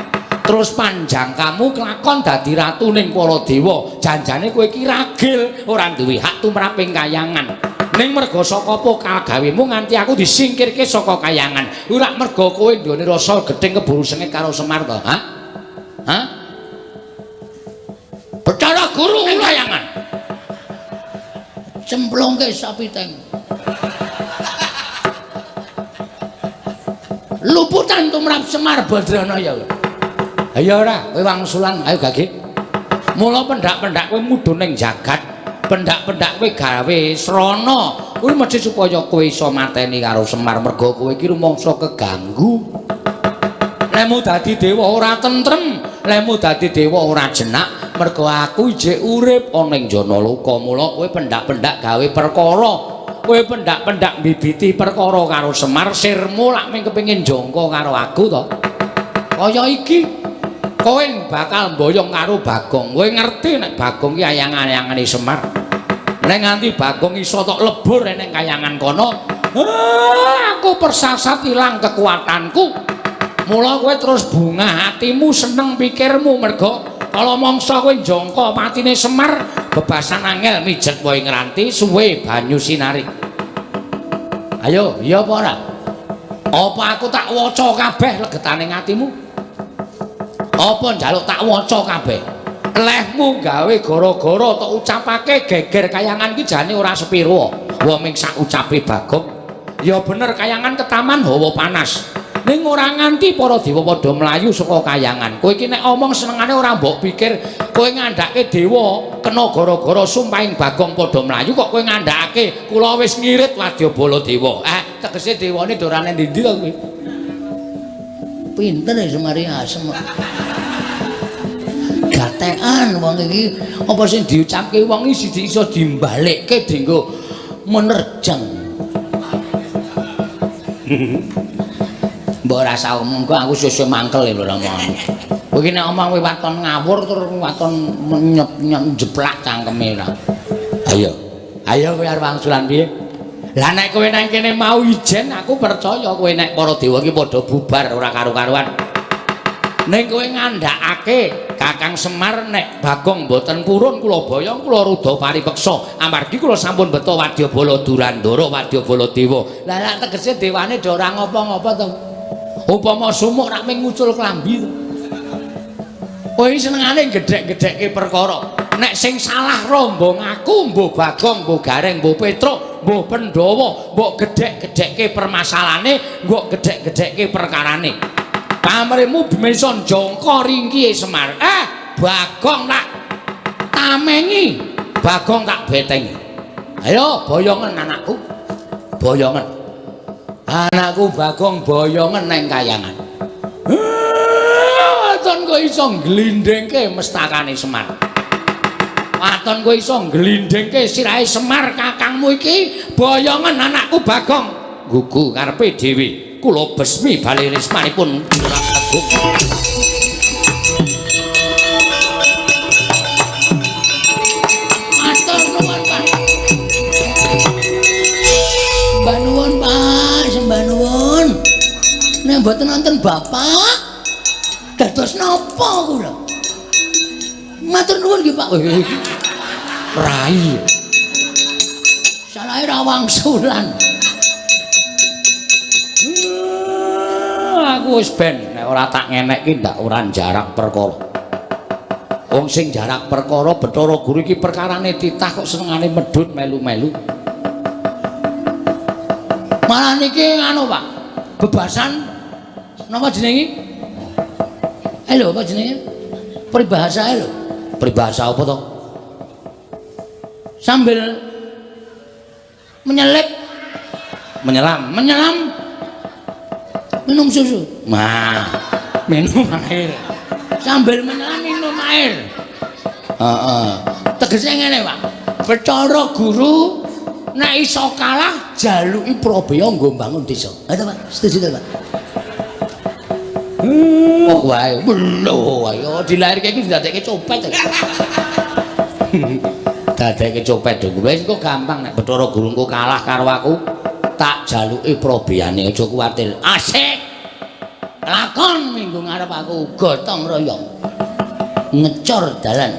Speaker 1: Terus panjang kamu kelakon dadi ratu ning para dewa. Janjane kowe iki ragil ora duwe hak tumrap ing kayangan. Ning merga saka apa kagawemu nganti aku disingkirke saka kayangan. Ora merga kowe nggone rasa gething keburu sengit karo Semar to, ha? Ha? Bathara Guru ing kayangan. Cemplungke sapi teng. Luputan tumrap Semar Badranaya. Ayo ora, kowe wangsulan, ayo gage. Mula pendak-pendak kowe mudhun ning jagat, pendak-pendak kowe gawe srana. Kuwi mesti supaya kowe iso mateni karo Semar merga kowe iki rumangsa keganggu. Lemu dadi dewa ora tentrem, lemu dadi dewa ora jenak. Mergo aku ijik urip ana ing Janaloka, mula kowe pendak-pendak gawe perkara, kowe pendak-pendak mbibiti perkara karo Semar, sirmu lak mung kepengin jangka karo aku to. Kaya iki kowe bakal mboyong karo Bagong. Kowe ngerti nek Bagong ki ayang-ayangane Semar. Nek nganti Bagong iso tok lebur ning kayangan kono, aku persasat ilang kekuatanku. Mula kowe terus bungah atimu, seneng pikirmu mergo kala mangsa kowe njangka patine Semar, bebasan angel mijet wae ngranti suwe banyu sinari. Ayo, iya apa ora? Apa aku tak waca kabeh legetane atimu? Apa njaluk tak waca kabeh? Lehmu gawe gara-gara tok ucapake geger kayangan ki jane ora sepiro. Wong ming sak ucape Bagong. Ya bener kayangan ketaman hawa panas. Ning ora nganti para dewa padha mlayu saka kayangan. Kowe iki nek omong senengane ora mbok pikir, kowe ngandhake dewa kena gara-gara sumpahing Bagong padha mlayu kok kowe ngandhakake kula wis ngirit wadyabala dewa. Tegese dewane dorane ndi-ndi to kowe? Pinter ya Semari asem. Gatekan wong iki apa sing diucapke wong iki siji iso dimbalekke dienggo menerjang. Mbok ora usah omong kok aku sesuk mangkel lho omong. Kowe iki nek omong kowe waton ngawur terus waton nyeplak cangkeme ra. Ayo. Ayo kowe arep wangsulan piye? Lah nek kowe nang kene mau ijen aku percaya kowe nek para dewa iki padha bubar ora karu-karuan. Ning kowe ngandhakake Kakang Semar nek Bagong mboten purun kula boyong kula rudha paripeksa amargi kula sampun beto wadyabala Durandara wadyabala dewa. Lah lak tegese dewane do ora ngopo-ngopo to. Upama sumuk rak mung ngucul klambi to. Kowe iki senengane gedhek-gedhekke perkara. Nek sing salah rombong aku, mbuh Bagong, mbuh Gareng, mbuh Petruk, mbuh Pandhawa, mbok gedhek-gedhekke permasalahane, mbok gedhek-gedhekke perkarane. Pamrihmu bisa njangka ringkihe Semar. Bagong tak tamengi, Bagong tak betengi. Ayo boyongen anakku. Boyongen. Anakku Bagong boyongen nang kayangan. Waton kowe iso ngglindhingke mestakane Semar. Waton kowe iso ngglindhingke sirahe Semar kakangmu iki boyongen anakku Bagong. Gugu karepe dhewe. Kula besmi bali rismanipun Lurah Agung. Matur nuwun, Pak. Mbah nuwun, Pak, sembah nuwun. Nek mboten wonten bapak, dados napa kula? Matur nuwun nggih, Pak. Rai. Salahe ra wangsulan. Aku wis ben nek ora tak ngenekke ndak ora jarak perkara. Wong sing jarak perkara Bathara Guru iki perkarane titah kok senengane medhun melu-melu. Malah niki anu Pak, bebasan napa jenenge? Lho apa jenenge? Peribahasa lho. Peribahasa apa to? Sambil menyelip, menyelam, menyelam minum susu. Nah, minum air. Sambil menyelam minum air. Heeh. Tegese ngene, Pak. Bathara Guru nek iso kalah jaluki Prabeya nggo mbangun desa. Ha to, Pak? Setuju to, Pak? Oh wae, lho ayo dilairke iki didadekke copet. Dadekke copet lho. Wis engko gampang nek Bathara Guru engko kalah karo aku, tak jaluki probeyane aja kuwatir. Asik. Lakon minggu ngarep aku gotong royong. Ngecor dalan.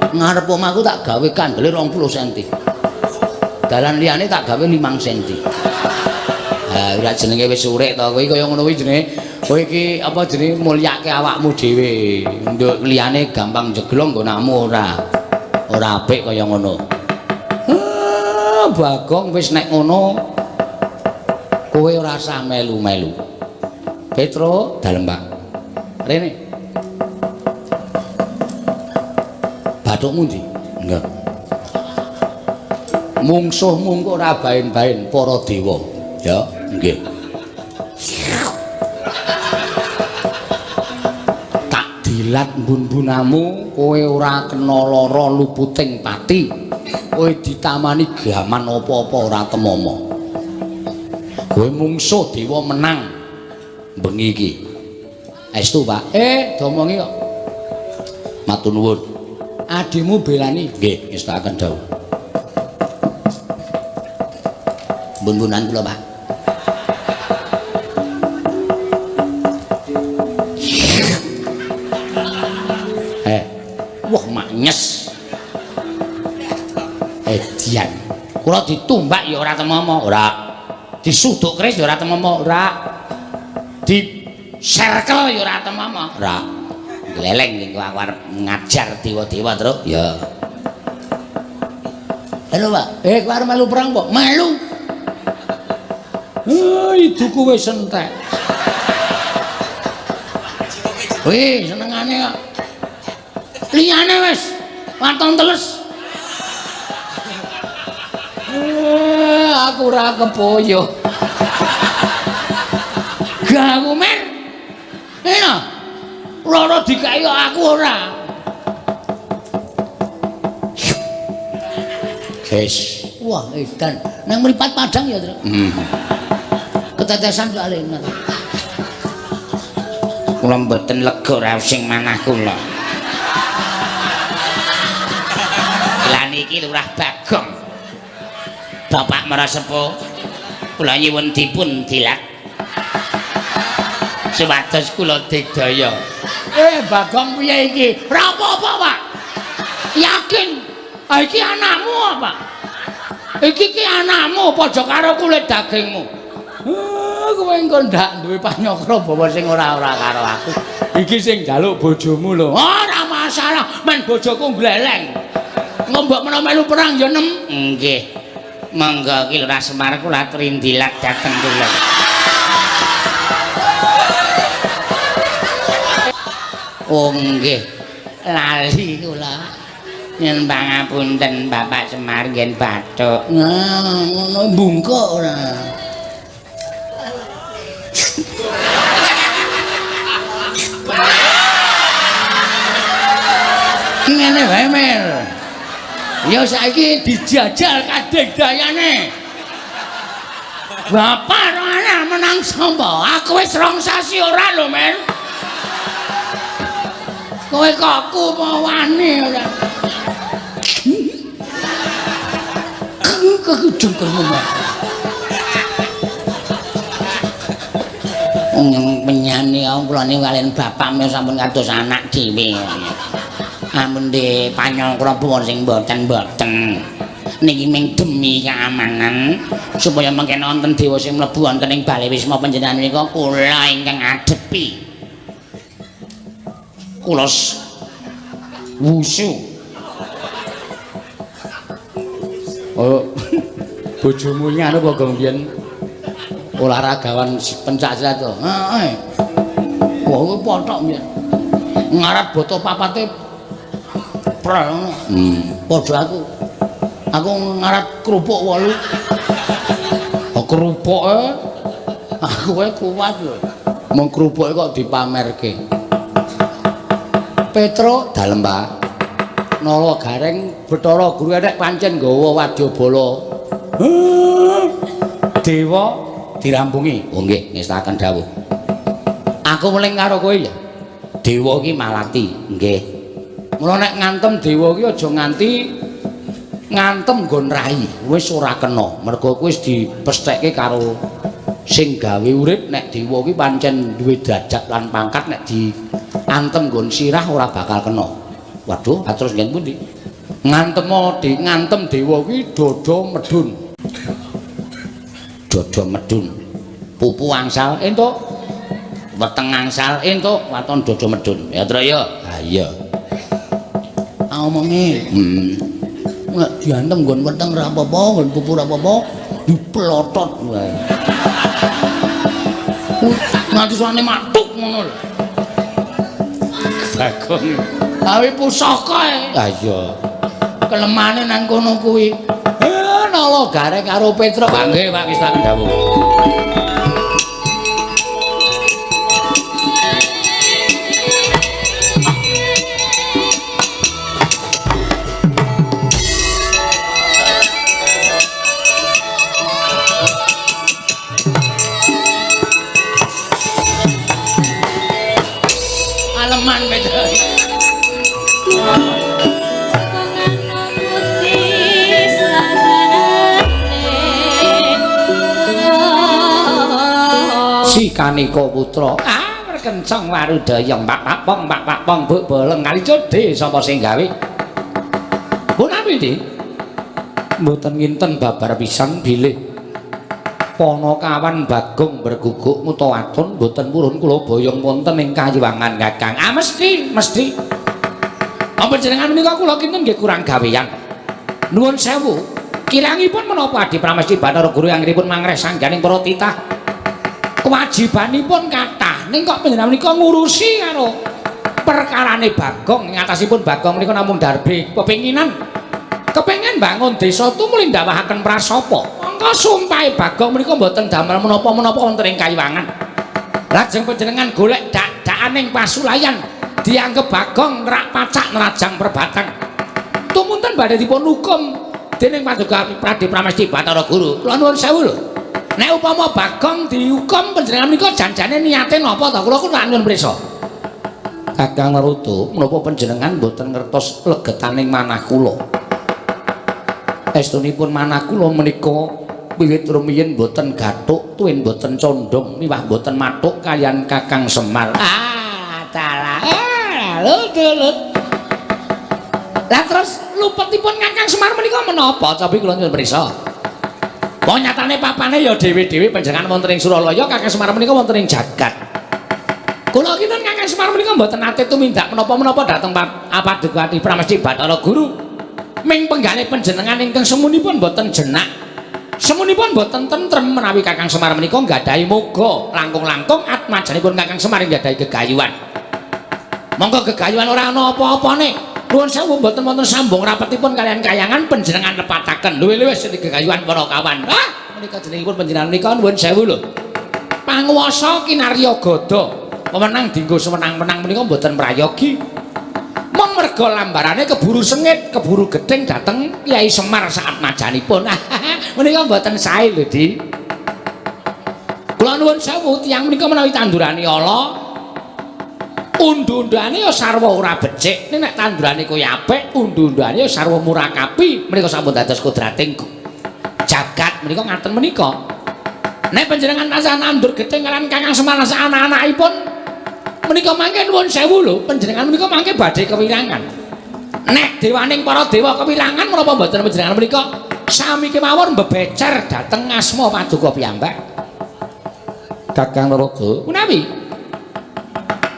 Speaker 1: Ngarep omahku tak gawe kandele 20 cm. Dalan liyane tak gawe 5 cm. Ha ora jenenge wis urip to kowe kaya ngono kuwi jenenge. Kowe iki apa jenenge mulyake awakmu dhewe. Nduk liyane gampang jeglong nggonakmu ora. Ora apik kaya ngono. Bagong wis nek ngono kowe ora usah melu-melu. Petro dalem, Pak. Rene. Bathukmu ndi? Enggak. Mungsuhmu engko ora baen-baen para dewa. Ya, nggih. Tak dilat mbun-mbunamu, kowe ora kena lara luputing pati. Kowe ditamani gaman apa-apa ora temama. Kowe mungsuh dewa menang bengi iki. Estu, Pak. Domongi kok. Matur nuwun. Adimu belani. Nggih, ngestakaken dawuh. Mbun-mbunan kula, Pak. Wah maknyes. Edian. Kula ditumbak ya ora temama, ora. Disuduk keris ya ora temama, ora. Diserkel ya ora temama, ora. Gleleng engko aku arep ngajar dewa-dewa, Truk. Ya. Halo, Pak. Kowe arep melu perang kok? Melu. Iduku wis entek. Wih, senengane kok. Liyane wis waton teles. Aku ora kepoyo. Gak aku mer. Enak. Loro dikai kok aku ora. Wis. Wah, edan. Nang mripat padang ya, Truk. Ketetesan soalé.
Speaker 3: Kula mboten lega raos sing manah kula. Lah niki Lurah Bagong. Bapak Marasepuh, kula nyuwun dipun dilat. Supados kula digdaya.
Speaker 1: Bagong piye iki? Ora apa-apa, Pak. Yakin. Ah iki anakmu apa? Iki ki anakmu padha karo kulit dagingmu. Kowe engko ndak duwe panyokra bawa sing ora-ora karo aku. Iki sing njaluk bojomu lho. Ora masalah, men bojoku gleleng. Engko mbok menawa melu perang ya nem.
Speaker 3: Nggih. Monggo ki Lurah Semar kula aturi ndilat dhateng kula. Oh nggih. Lali kula. Nyuwun pangapunten Bapak Semar ngen bathuk.
Speaker 1: Nah, ngono bungkuk ora. Ngene wae, Mer. Ya saiki dijajal kadek dayane. Bapak rong anak menang sapa? Aku wis rong sasi ora lho, Mer. Kowe kok aku apa wani ora? Kekujungkermu, Mer. Wong penyane kula niku kaliyan bapak menika sampun kados anak dhewe. Ampun de panyangkra sing mboten-mboten. Niki ming demi keamanan supaya mengke wonten dewa sing mlebu wonten ing bale wisma panjenengan menika kula ingkang adepi. Kula wusu. Oh, bojomu iki anu apa gong biyen olahragawan pencak silat to? Heeh. Wah, kuwi pothok biyen. Ngarat boto papate prel ngono. Padha aku. Aku ngarat kerupuk 8. Oh, kerupuke aku wae kuat lho. Mung kerupuke kok dipamerke. Petro dalem, Pak. Nala Gareng Bathara Guru enek pancen nggawa wadyabala. Dewa dirampungi. Oh nggih, ngestaken dawuh. Aku meling karo kowe ya. Dewa iki malati, nggih. Mula nek ngantem dewa iki aja nganti ngantem nggon rai, wis ora kena. Mergo kuwi wis dipestheke karo sing gawe urip nek dewa iki pancen duwe derajat lan pangkat nek diantem nggon sirah ora bakal kena. Waduh, terus nggen pundi? Ngantem dewa kuwi dada medhun. Dada medhun. Pupu angsal entuk. Weteng angsal entuk, waton dada medhun. Ya, Tru ya. Ha iya. Omonge. Nek diantem nggon weteng ora apa-apa, nggon pupu ora apa-apa, diplotot wae. Nganti suarane matuk ngono lho. Bagong. Awi pusaka e. Ha iya. Kelemane nang kono kuwi. Nala Gareng karo Petruk. Pak nggih, Pak ngestaken dawuh. Aleman Petruk. Si Kaneka putra merkencang warudaya pak pong pak pong buk boleng kali codhe sapa sing gawe punawi iki mboten nginten babar pisan bilih Panakawan Bagong berguguk mutawadon mboten purun kula boyong wonten ing Kayuwangan Kakang. Mesti mesti panjenengan menika kula kinten nggih kurang gawean. Nuwun sewu, kirangipun menapa Adi Pramesti Bathara Guru anggenipun mangreh sangganing para titah. Kewajibanipun kathah ning kok panjenengan menika ngurusi karo perkarane Bagong. Ing atasipun Bagong menika namung darbe kepinginan kepengin bangun desa tumuli ndawahaken prasapa. Mongko sumpahe Bagong menika mboten damel menapa-menapa wonten ing Kayuwangan. Lajeng panjenengan golek dak-dakaning pasulayan dianggep Bagong rak pacak nerajang perbatang. Tumunten badhe dipun hukum dening Paduka Pradi Pramesti Bathara Guru. Kula nuwun sewu lho. Nek upama Bagong dihukum panjenengan menika janjane niate napa to? Kula ku nyuwun prisa. Kakang Naruto, menapa panjenengan mboten ngertos legetaning manah kula? Estunipun manah kula menika wiwit rumiyin mboten gathuk, tuwin mboten condong, miwah mboten mathuk kaliyan Kakang Semar. Ah, dalah. Lut. Lah terus lupetipun Kakang Semar menika menapa? Cobi kula nyuwun prisa. Wong nyatane papane ya dhewe-dhewe panjenengan wonten ing Suralaya, Kakang Semar menika wonten ing jagat. Kula kinten Kakang Semar menika mboten nate tumindak menapa-menapa dhateng Paduka Pramesti Bathara Guru. Ming penggalih panjenengan ingkang semunipun mboten jenak. Semunipun mboten tentrem menawi Kakang Semar menika nggadahi moga langkung-langkung atmajanipun Kakang Semar nggadahi gegayuhan. Monggo gegayuhan ora ana apa-apane. Nuwun sewu mboten wonten sambung rapetipun kaliyan kayangan panjenengan lepataken. Luwih-luwih sing gegayuhan para kawan. Ah, menika jenengipun panjenengan menika nuwun sewu lho. Panguwasa kinarya gada, wewenang dinggo sewenang-wenang menika mboten prayogi. Mong Merga lambarane keburu sengit, keburu gething dhateng Kyai Semar saat majanipun. Menika mboten sae lho, Di. Kula nuwun sewu, tiyang menika menawi tandurane ala, undu-undane ya sarwa ora becik. Ning nek tandurane kuwi apik, undu-undane ya sarwa murakapi. Menika sampun dados kodrating jagat menika ngaten menika. Nek panjenengan tansah nandur gething kaliyan Kakang Semar lan anak-anakipun menika mangke nuwun sewu lho, panjenengan menika mangke badhe kewirangan. Nek dewaning para dewa kewirangan menapa mboten panjenengan menika sami kemawon mbebecer dhateng asma paduka piyambak. Kakang Narada, menawi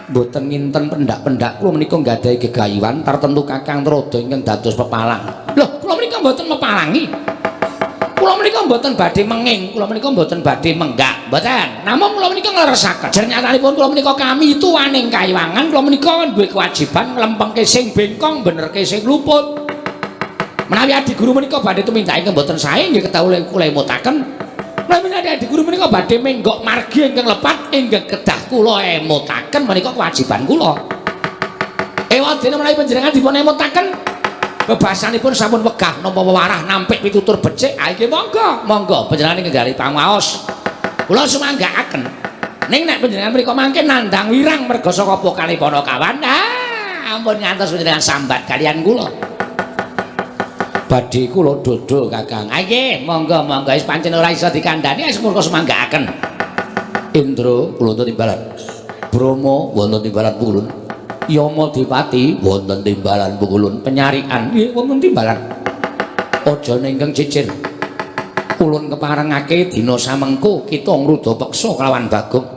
Speaker 1: mboten nginten pendak-pendak kula menika nggadahi gegayuhan tartemtu Kakang Narada ingkang dados pepalang. Lho, kula menika mboten mepalangi. Kula menika mboten badhe menging, kula menika mboten badhe menggak, mboten. Namung kula menika ngleresaken. Jernyatanipun kula menika kami tuwaning kayiwangan, kula menika duwe kewajiban nglempengke sing bengkong, benerke sing luput. Menawi adi guru menika badhe tumindak ingkang mboten sae nggih kedah kula emutaken. Menawi adi guru menika badhe menggok margi ingkang lepat ingkang kedah kula emutaken menika kewajiban kula. Ewadene menawi panjenengan dipun emutaken bebasanipun sampun wegah nampa wewarah nampik pitutur becik, ha iki monggo, monggo panjenengan ingkang pangwaos. Kula sumanggaaken. Ning nek panjenengan mriku mangke nandhang wirang merga saka pokane Panakawan, ah ampun ngantos panjenengan sambat kaliyan kula. Badhe kula dodol Kakang. Ha nggih, monggo monggo wis pancen ora iso dikandhani wis murka sumanggaaken. Indra kula timbalan. Brahma wonten timbalan pukulun. Yama Dipati wonten timbalan pukulun. Penyarikan nggih wonten timbalan. Aja ingkang cicir. Ulun keparengake dina samengko kita ngruda peksa kelawan Bagong.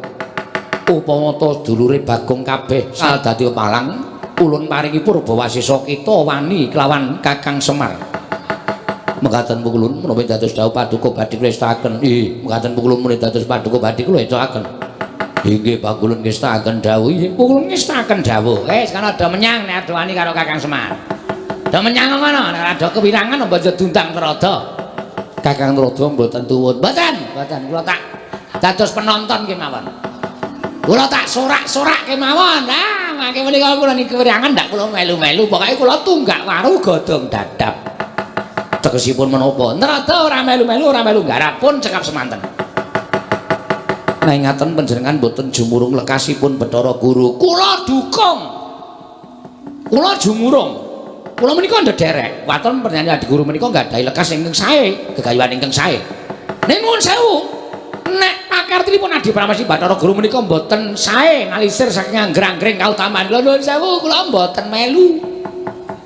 Speaker 1: Upama ta dulure Bagong kabeh sal dadi pepalang, ulun paringi purbawasesa kita wani kelawan Kakang Semar. Mekaten pukulun menawi dados dawuh paduka badhe kula estakaken. Nggih, mekaten pukulun menawi dados paduka badhe kula estakaken. Inggih pakulun ngestakaken dawuh. Inggih pakulun ngestakaken dawuh. Wis kana do menyang nek ado wani karo Kakang Semar. Do menyang ngono, nek ado kewirangan apa aja diundang Narada. Kakang Narada mboten tuwun. Mboten, mboten kula tak dados penonton kemawon. Kula tak sorak-sorak kemawon. Ah, mangke menika kula niki kewirangan ndak kula melu-melu, pokoke kula tunggak waru godhong dadap. Tegesipun menapa? Narada ora melu-melu, ora melu nggarap pun cekap semanten. Nek ngaten panjenengan mboten jumurung lekasipun Bathara Guru. Kula dukung. Kula jumurung. Kula menika ndederek. Waton panjenengan Adi Guru menika nggadahi lekas ingkang sae, gegayuhan ingkang sae. Ning nuwun sewu, nek pakartinipun Adi Pramesti Bathara Guru menika mboten sae ngalisir saking anggrang-anggring kautaman. Lho nuwun sewu, kula mboten melu.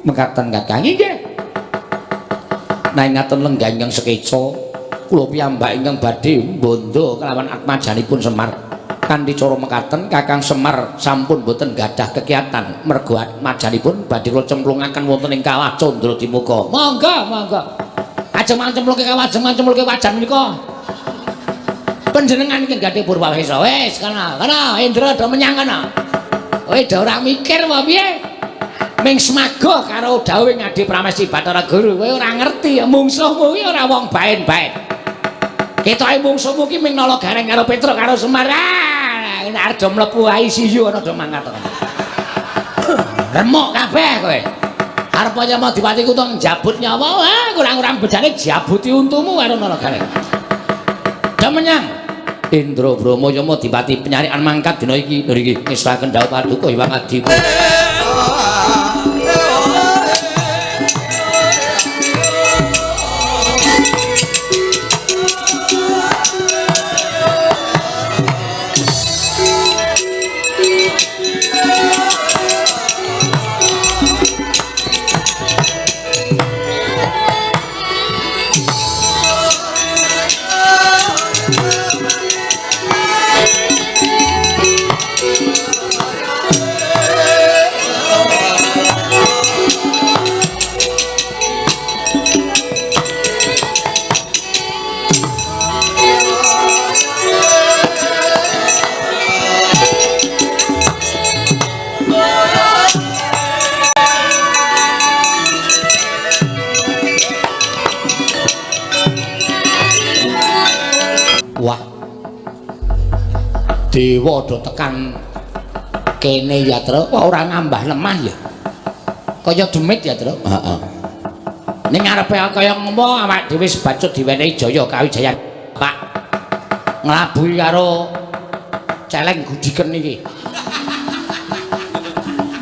Speaker 1: Mekaten Kakang nggih. Nek ngaten lenggah ingkang sekeca, kula piyambak ingkang badhe bondo kelawan atmajanipun Semar. Kanthi cara mekaten Kakang Semar sampun boten gadah kekiatan merga atmajanipun badhe kula cemplungaken wonten ing kawah Candra Dimuka. Monggo, monggo. Ajeng mancemplungke kawah, ajeng mancemplungke wajan menika. Panjenengan ingkang gadhah purwawesa. Wis kana, kana Indra do menyang kana. Kowe do ora mikir apa piye? Ming semaga karo dawuhe Adi Pramesti Bathara Guru, kowe ora ngerti mungsuhmu kuwi ora wong baen-baen. Ketoke mungsuhmu ki ming nala gareng karo Petruk karo Semar. Ah, nek arep do mlebu ICU ana do mangkat. Remuk kabeh kowe. Arep Yama Dipati kutung jabut nyawa, ah kurang-kurang bejane jabuti untumu karo nala gareng. Do menyang Indra Brahma Yama Dipati penyarikan mangkat dina iki. Lho iki ngestaken dawuh paduka Hyang Adi. Wah. Dewa do tekan kene ya, Tru. Kok ora ngambah lemah ya? Kaya demit ya, Truk. Heeh. Ning ngarepe kaya ngopo awak dhewe sebacut diwenehi jaya kawijayan, Pak. Nglabuhi karo celeng gudiken iki.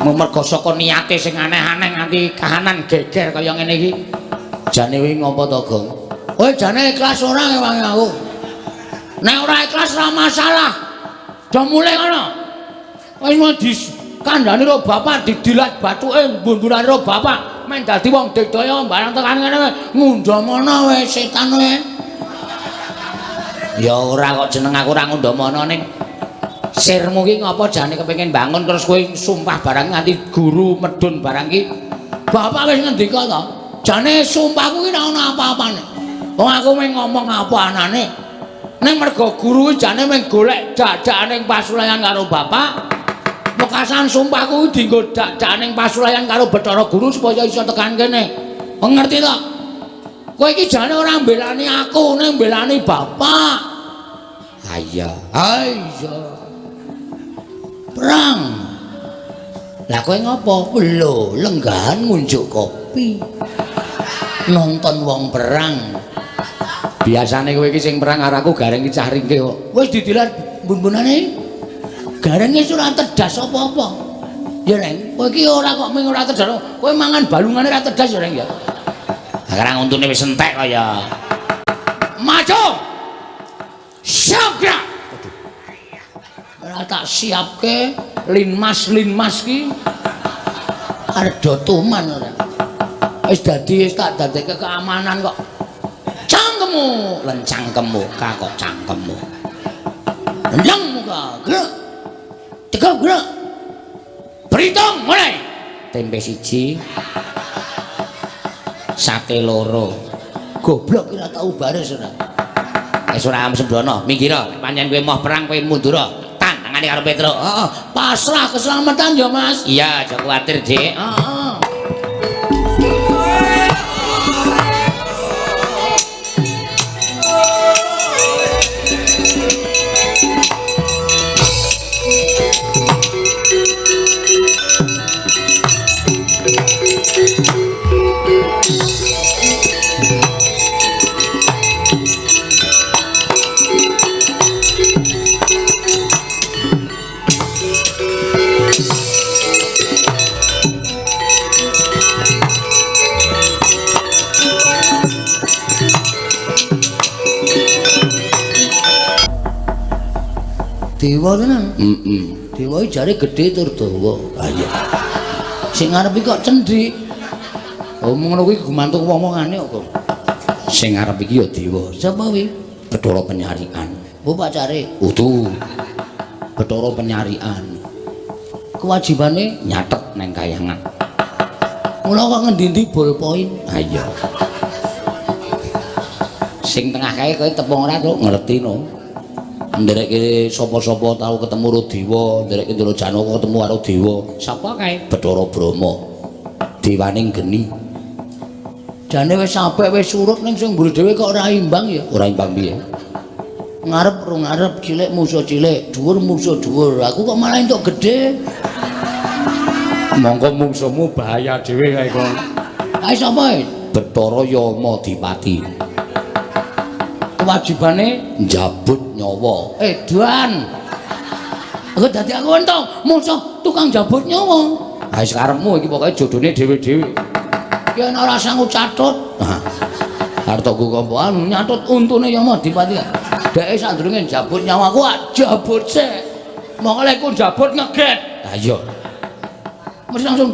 Speaker 1: Mergo saka niate sing aneh-aneh nganti kahanan geger kaya ngene iki. Jane wingi ngopo to, Gong? Kowe jane ikhlas ora ngewangi aku? Nek ora ikhlas ora masalah. Do mulih ngono. Wis mau dikandani karo bapak didilat bathuke mbundurane karo bapak men dadi wong digdaya barang tekan ngene ngundhamana wis setan kowe. Ya ora kok jeneng aku ora ngundhamana ning sirmu ki ngopo jane kepengin bangun terus kowe sumpah barang nganti guru medun barang ki. Bapak wis ngendika to. Jane sumpahku ki ora ono apa-apane. Wong aku mung ngomong apa anane. Ning mergo guru ki jane mung golek dadakane pasulayan karo bapak. Wekasan sumpahku dienggo dadakane pasulayan karo Bathara Guru supaya iso tekan kene. Ngerti to? Kowe iki jane ora mbelani aku, ning mbelani bapak. Ha iya. Ha iya. Perang. Lah kowe ngopo? Lho, lenggahan ngunjuk kopi. Nonton wong perang. Biasane kowe iki sing perang karo aku gareng iki cah ringkih kok. Wis didilat bun-bunane. Gareng wis ora tedas apa-apa. Ya, Reng, kowe iki ora kok mung ora tedas. Kowe mangan balungane ora tedas ya, Reng ya. Lah karang untune wis entek kok ya. Maju. Siap gerak. Ora tak siapke linmas-linmas ki arep do tuman ora. Wis dadi wis tak dadekke keamanan kok. Cangkemmu, lencangkemmu, kok cangkemmu. Lencang muka, gerak. Tegap gerak. Berhitung mulai. Tempe siji. Sate loro. Goblok ora tau baris ora. Wis ora sembrono, minggir. Pancen kowe moh perang kowe mundur. Tantangane karo Petruk. Heeh, pasrah keselamatan ya, Mas. Iya, aja kuwatir, Dik. Heeh. Dewa tenan. Heeh. Dewa iki jare gedhe tur dawa. Ha iya. Sing ngarep iki kok cendhik. Oh ngono kuwi gumantung wong-wongane kok. Sing ngarep iki ya dewa. Sapa kuwi? Bathara Penyarikan. Oh pacare. Udu. Bathara Penyarikan. Kewajibane nyatet nang kayangan. Mula kok ngendi-endi ballpoint. Ha iya. Sing tengah kae kowe tepung ora to ngerti no. Ndereke sapa-sapa tau ketemu karo dewa, ndereke Ndara Janaka ketemu karo dewa. Sapa kae? Bathara Brahma. Dewaning geni. Jane wis apik wis surut ning sing mburi dhewe kok ora imbang ya. Ora imbang piye? Ngarep ro ngarep, cilik musuh cilik, dhuwur musuh dhuwur. Aku kok malah entuk gedhe. Mongko mungsuhmu bahaya dhewe kae kok. Kae sapa? Bathara Yamadipati. Kewajibane njabut nyawa. Edan. Aku dadi aku entuk musuh tukang jabut nyawa. Ha wis karepmu iki pokoke jodone dhewe-dhewe. Ki ana ora sanggup catut. Arep tok kompoan nyatut untune Yamadipati. Dheke sadurunge njabut nyawaku jabut sik. Mongko lek ku njabut ngeget. Ha iya. Mesti langsung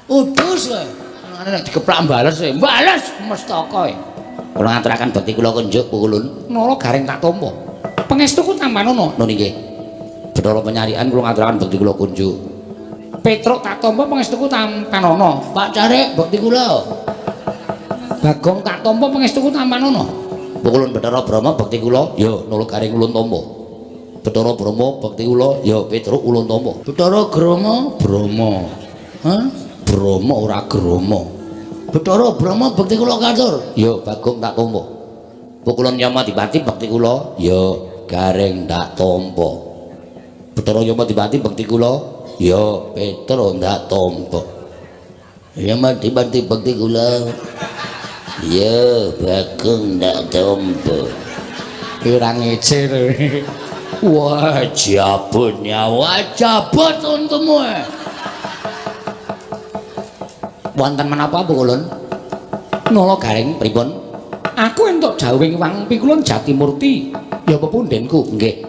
Speaker 1: udus kowe. Nek dikeplak bales e. Bales mestaka e. Kula ngaturaken bekti kula kunjuk pukulun. Nara gareng tak tampa. Pangestuku tampanono. Nun inggih. Bathara Penyarikan kula ngaturaken bekti kula kunjuk. Petruk tak tampa pangestuku tampanono. Pak Carik bekti kula. Bagong tak tampa pangestuku tampanono. Pukulun Bathara Brahma bekti kula. Ya Nara gareng ulun tampa. Bathara Brahma bekti kula. Ya Petruk ulun tampa. Bathara Grama Brahma. Hah? Brahma ora Grama. Bathara Brahma bekti kula katur. Ya Bagong tak tampa. Pukulun Yamadipati bekti kula. Ya Gareng tak tampa. Bathara Yamadipati bekti kula. Ya Petro ndak tampa. Ya mati-mati bekti kula. Ya Bagong ndak tampa. Ora ngece. Wah, jabut nyawa, jabut untumu. Wonten menapa Pukulun? Nala Gareng pripun? Aku entuk dawuhing Wang Pikulun Jatimurti. Ya pepundhenku, nggih.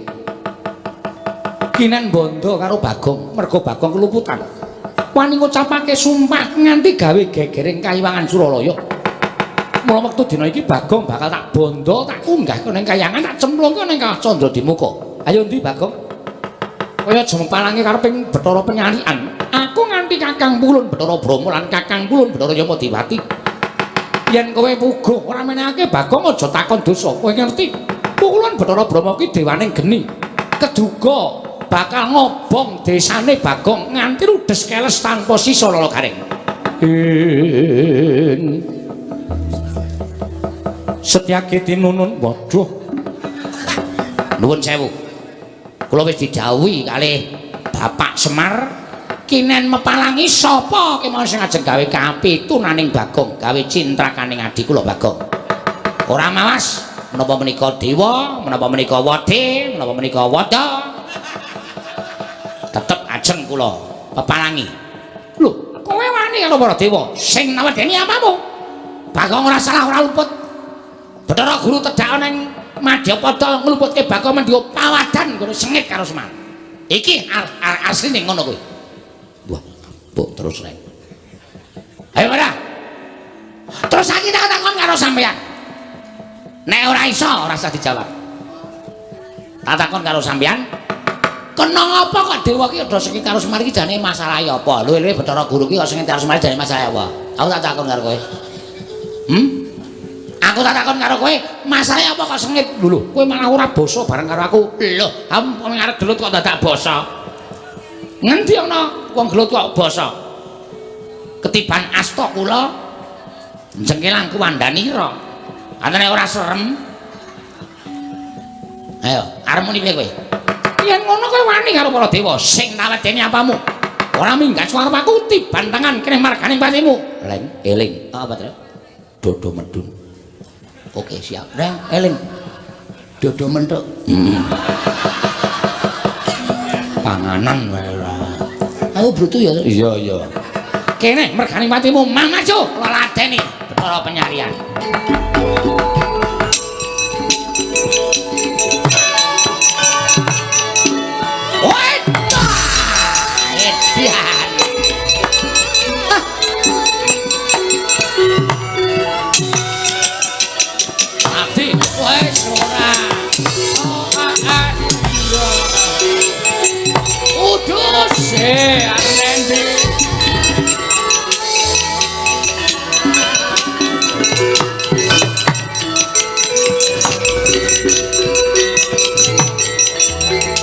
Speaker 1: Kinen bondo karo Bagong, merga Bagong keluputan. Wani ngucapake sumpah nganti gawe gegering kayiwangan Suralaya. Mula wektu dina iki Bagong bakal tak bondo, tak unggahke ning kayangan, tak cemplungke ning Kawah Candradimuka. Ayo ndi Bagong? Kaya aja mepalange kareping Bathara Penyalikan. Aku nganti Kakang Pulun Bathara Brahma lan Kakang Pulun Bathara Yamadiwati. Yen kowe puguh ora menehake Bagong aja takon dosa. Kowe ngerti? Pulun Bathara Brahma ki dewaning geni. Keduga bakal ngobong desane Bagong nganti rudes keles tanpa sisa Lala Gareng. Setyaki tinunun waduh. Nuwun sewu. Kula wis didhawuhi kalih Bapak Semar kinen mepalangi sapa kemawon sing ajeng gawe kapitunaning Bagong, gawe cintrakaning adi kula Bagong. Ora mawas menapa menika dewa, menapa menika wade, menapa menika wada. Tetep ajeng kula pepalangi. Lho, kowe wani karo para dewa sing nawedeni apamu? Bagong ora salah ora luput. Bathara Guru tedhak ning Madyapada ngluputke Bagong mendhiwa pawadan ngono sengit karo Semar. Iki asline ngono kuwi. Wah, mbok terus rek. Ayo ora. Terus saiki tak takon karo sampeyan. Nek ora iso ora usah dijawab. Tak takon karo sampeyan. Kena apa kok dewa ki udah sengit karo Semar iki jane masalahe apa? Luwe-luwe Bathara Guru ki kok sengit karo Semar jane masalahe apa? Aku tak takon karo kowe. Aku tak takon karo kowe, masalahe apa kok sengit? Lho lho, kowe malah ora basa bareng karo aku. Lho, ampun arep gelut kok dadak basa. Ngendi ana wong gelut kok basa? Ketiban asta kula jengkelang kuwandanira. Antene ora serem. Ayo, arep muni piye kowe? Yen ngono kowe wani karo para dewa sing nawedeni apamu? Ora minggat suara aku tiban tangan kene marganing patimu. Leng, eling. Apa, Tru? Dodo medun. Oke, siap. Reng, eling. Dodo mentuk. Panganan wae ora. Aku brutu ya. Iya, iya. Kene merganing patimu mang maju ladeni Bathara Penyalian.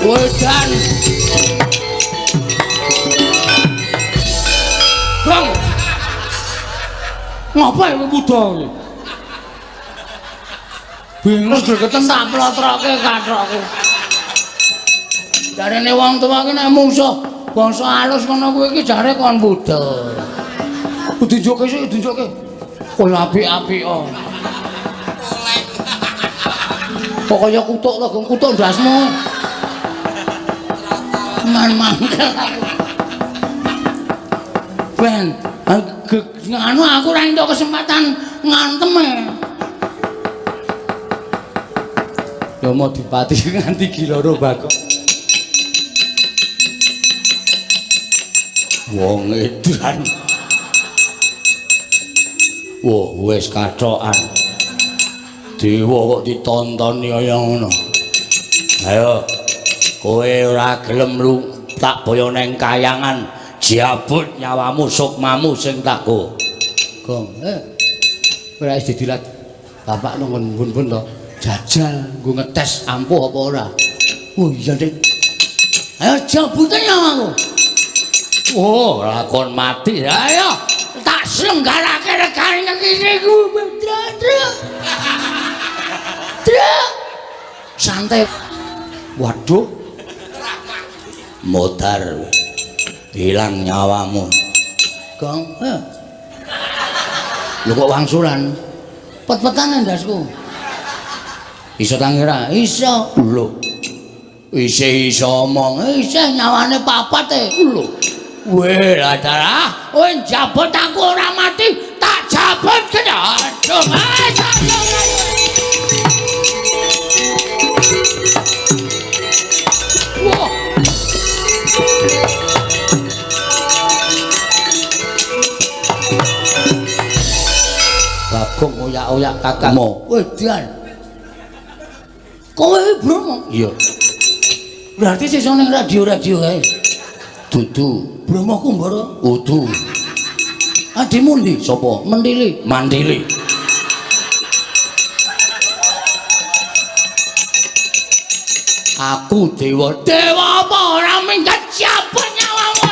Speaker 1: Wedan. Bang. Ngapa kowe wuda iki? Bingung gregeten tak plotroke kathokku. Jarene wong tuwa ki nek mungsuh bangsa alus ngono kuwi iki jare kon wuda. Diunjukke sik, diunjukke. Kowe apik-apik kok. Kok kaya kutuk to, kutuk ndasmu. Man mangkel aku. Ben, anu aku ora entuk kesempatan ngantem e. Ya mau dipati nganti giloro Bagong. Wong edan. Wah, wis kathokan. Dewa kok ditontoni kaya ngono. Ayo. Kowe ora gelem lu tak boyo neng kayangan, jabut nyawamu sukmamu sing tak go. Gong, ora wis didilat bapak nang bun-bun to. Jajal nggo ngetes ampuh apa ora. Oh iya, Dik. Ayo jabute nyawaku. Oh, lakon mati. Ayo tak selenggarake regane iki ku. Truk. Truk. Santai. Waduh. Modar. Hilang nyawamu. Gong. Lho kok wangsulan? Pet-petan ndasku. Iso tangi ra? Iso. Lho. Isih iso omong. Isih nyawane papat e. Lho. Weh, lah darah. Kowe njabut aku ora mati, tak jabut kena. Aduh, wah. Bagong oyak-oyak kakangmu. Wedan. Kowe Bromo? Iya. Berarti sesuk ning radio-radio kae. Dudu. Bromo Kumbara? Udu. Adimu ndi? Sapa? Mentili. Mantili. Aku dewa. Dewa apa ora minggat siapa nyawamu?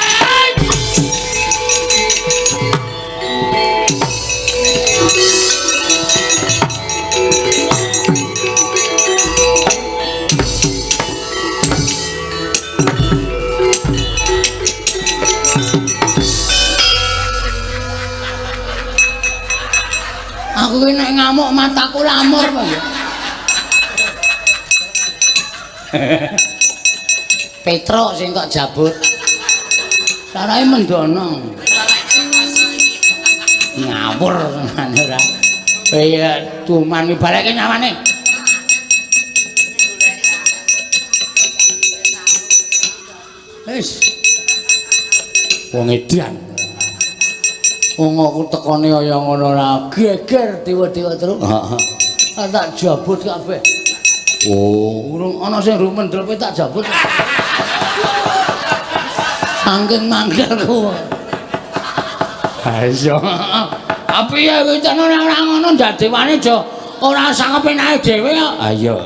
Speaker 1: Aku ki nek ngamuk mataku lamur apa ya. Petruk sing kok jabut. Sarahe mendono. Ngawur tenan ora. Piye tuman iki baleke nyawane. Wis. Wong edan. Wong aku tekone kaya ngono ora geger dewa-dewa terus. Heeh. Tak jabut kabeh. Oh, urung ana sing rumendel kowe tak jabut. Saking mangkelku. Ha iya. Tapi ya wis ora ngono ndak dewane aja ora sak kepenake dhewe kok. Ha iya.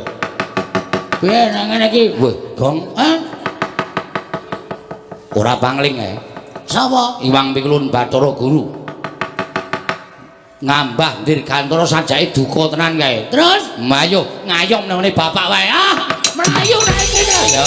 Speaker 1: Piye nang ngene iki? Wah, gong. Hah? Ora pangling ae. Sapa? Iwang Pikulun Bathara Guru. Ngambah dirgantara sajake duka tenan kae. Terus mayo ngayom nang ngene bapak wae. Ah, mlayu kae iki. Ya.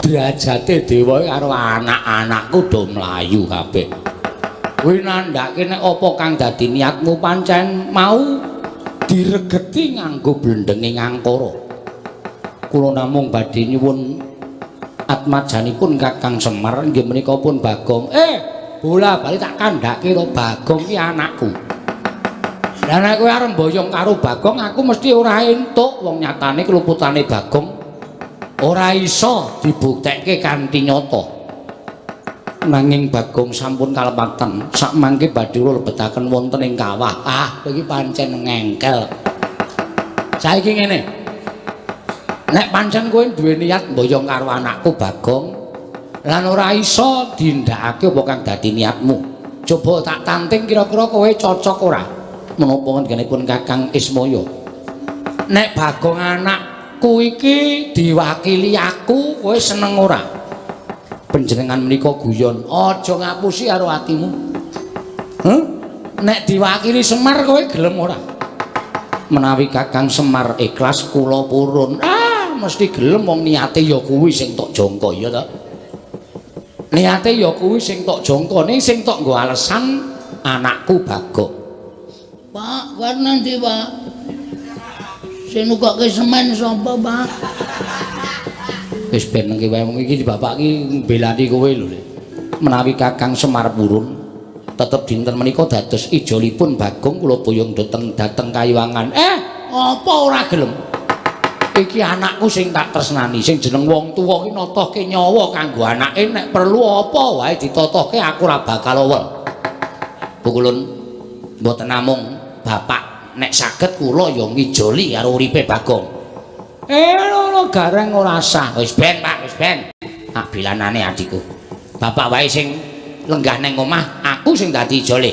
Speaker 1: Derajate dewa karo anak-anakku do mlayu kabeh. Kuwi nandhake nek apa kang dadi niatmu pancen mau diregeti nganggo blendenge ngangkara. Kula namung badhe nyuwun atmajanipun Kakang Semar inggih menika pun Bagong. Bola bali tak kandhake to Bagong ki anakku. Lah nek kowe arep mboyong karo Bagong aku mesti ora entuk wong nyatane keluputane Bagong ora iso dibuktekke kanthi nyata. Nanging Bagong sampun kalepatan sakmangke badhe kula lebetaken wonten ing kawah. Ah, kowe iki pancen ngengkel. Saiki ngene. Nek pancen kowe duwe niat mboyong karo anakku Bagong lan ora iso dindakake apa kang dadi niatmu. Coba tak tanting kira-kira kowe cocok ora? Menapa ngenipun Kakang Ismaya? Nek Bagong anak ku iki diwakili aku, kowe seneng ora? Panjenengan menika guyon, aja ngapusi karo atimu. Heh? Nek diwakili Semar kowe gelem ora? Menawi Kakang Semar ikhlas kula purun. Ah, mesti gelem wong niate ya kuwi sing tok jangka ya ta. Niate ya kuwi sing tok jangka, ning sing tok nggo alesan anakku Bagong. Pak, kowe nanti, Pak. Sing nukokke semen sapa, Pak? Wis ben nengke wae wong iki bapak iki mbelani kowe lho. Menawi Kakang Semar purun, tetep dinten menika dados ijolipun Bagong kula boyong dhateng Kayuwangan. Apa ora gelem? Iki anakku sing tak tresnani, sing jeneng wong tuwa iki notohke nyawa kanggo anake nek perlu apa wae ditotohke aku ora bakal owel. Pukulun mboten namung bapak nek saged kula ya ngijoli karo uripe Bagong. Lho Gareng ora sah. Wis ben, Pak, wis ben. Tak bilanane adikku. Bapak wae sing lenggah nang omah, aku sing dadi ijole.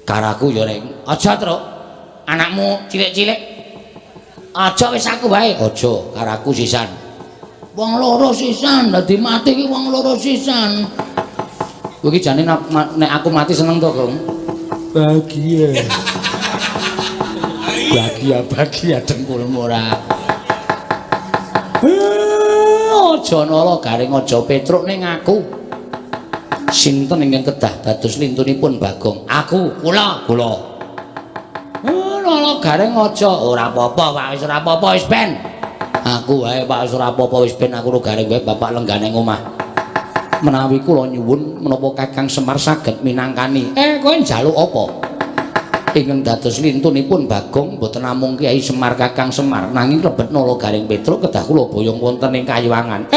Speaker 1: Karaku ya reng. Aja, Truk. Anakmu cilik-cilik. Aja wis aku wae. Aja, karaku sisan. Wong loro sisan, dadi mati iki wong loro sisan. Kowe iki jane nek aku mati seneng to, Gong? Bahagia. Bahagia, bahagia dengkulmu ora. Aja nala Gareng, aja Petruk ning aku. Sinten ingkang kedah dados lintunipun Bagong? Aku, kula, kula. Nala Gareng aja. Ora apa-apa, Pak, wis ora apa-apa wis ben. Aku wae, Pak, wis ora apa-apa wis ben aku karo Gareng wae bapak lenggah ning omah. Menawi kula nyuwun menapa Kakang Semar saged minangkani. Kowe njaluk apa? Ingkang dados lintunipun Bagong mboten namung Kyai Semar Kakang Semar nanging lebet Nala Gareng Petruk kedah kula boyong wonten ing Kayuwangan.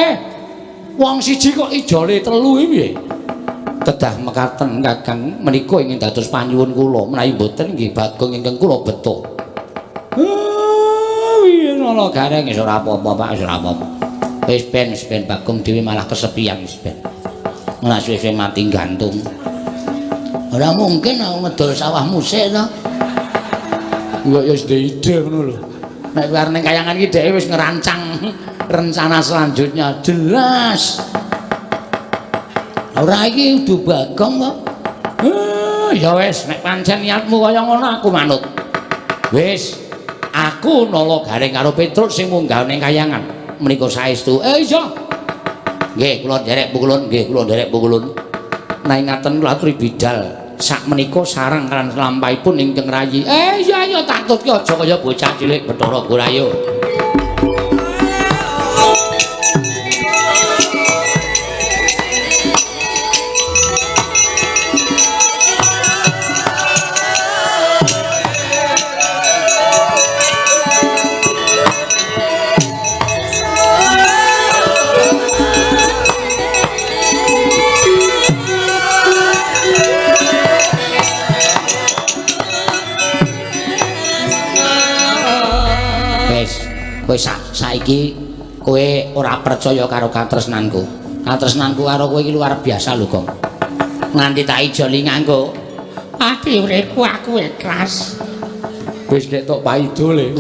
Speaker 1: Wong siji kok ijole telu iki piye? Kedah mekaten Kakang menika ingkang dados panyuwun kula menawi mboten nggih Bagong ingkang kula beto. Piye Nala Gareng wis ora apa-apa Pak, wis ora apa-apa. Wis ben, wis ben Bagong dhewe malah kesepian wis ben. Malah suwe-suwe mati gantung. Ora mungkin aku ngedol sawah musik to. Kok ya wis ndek ide ngono lho. Nek arep ning kayangan iki dheke wis ngerancang rencana selanjutnya jelas. Ora iki kudu Bagong kok. Ya wis nek pancen niatmu kaya ngono aku manut. Wis, aku Nala Gareng karo Petruk sing munggah ning kayangan. Menika saestu. Iya. Nggih, kula nderek pukulun, nggih kula nderek pukulun. Nek ngaten kula aturi bidal sakmenika sareng lan lampahipun ingkang rayi. Iya iya tak tutke aja kaya bocah cilik Bathara Gurayo. Kowe saiki kowe ora percaya karo katresnanku. Katresnanku karo kowe iki luar biasa lho, Gong. Nganti tak ijoli nganggo ati uripku aku ikhlas.
Speaker 3: Wis nek tok paido le.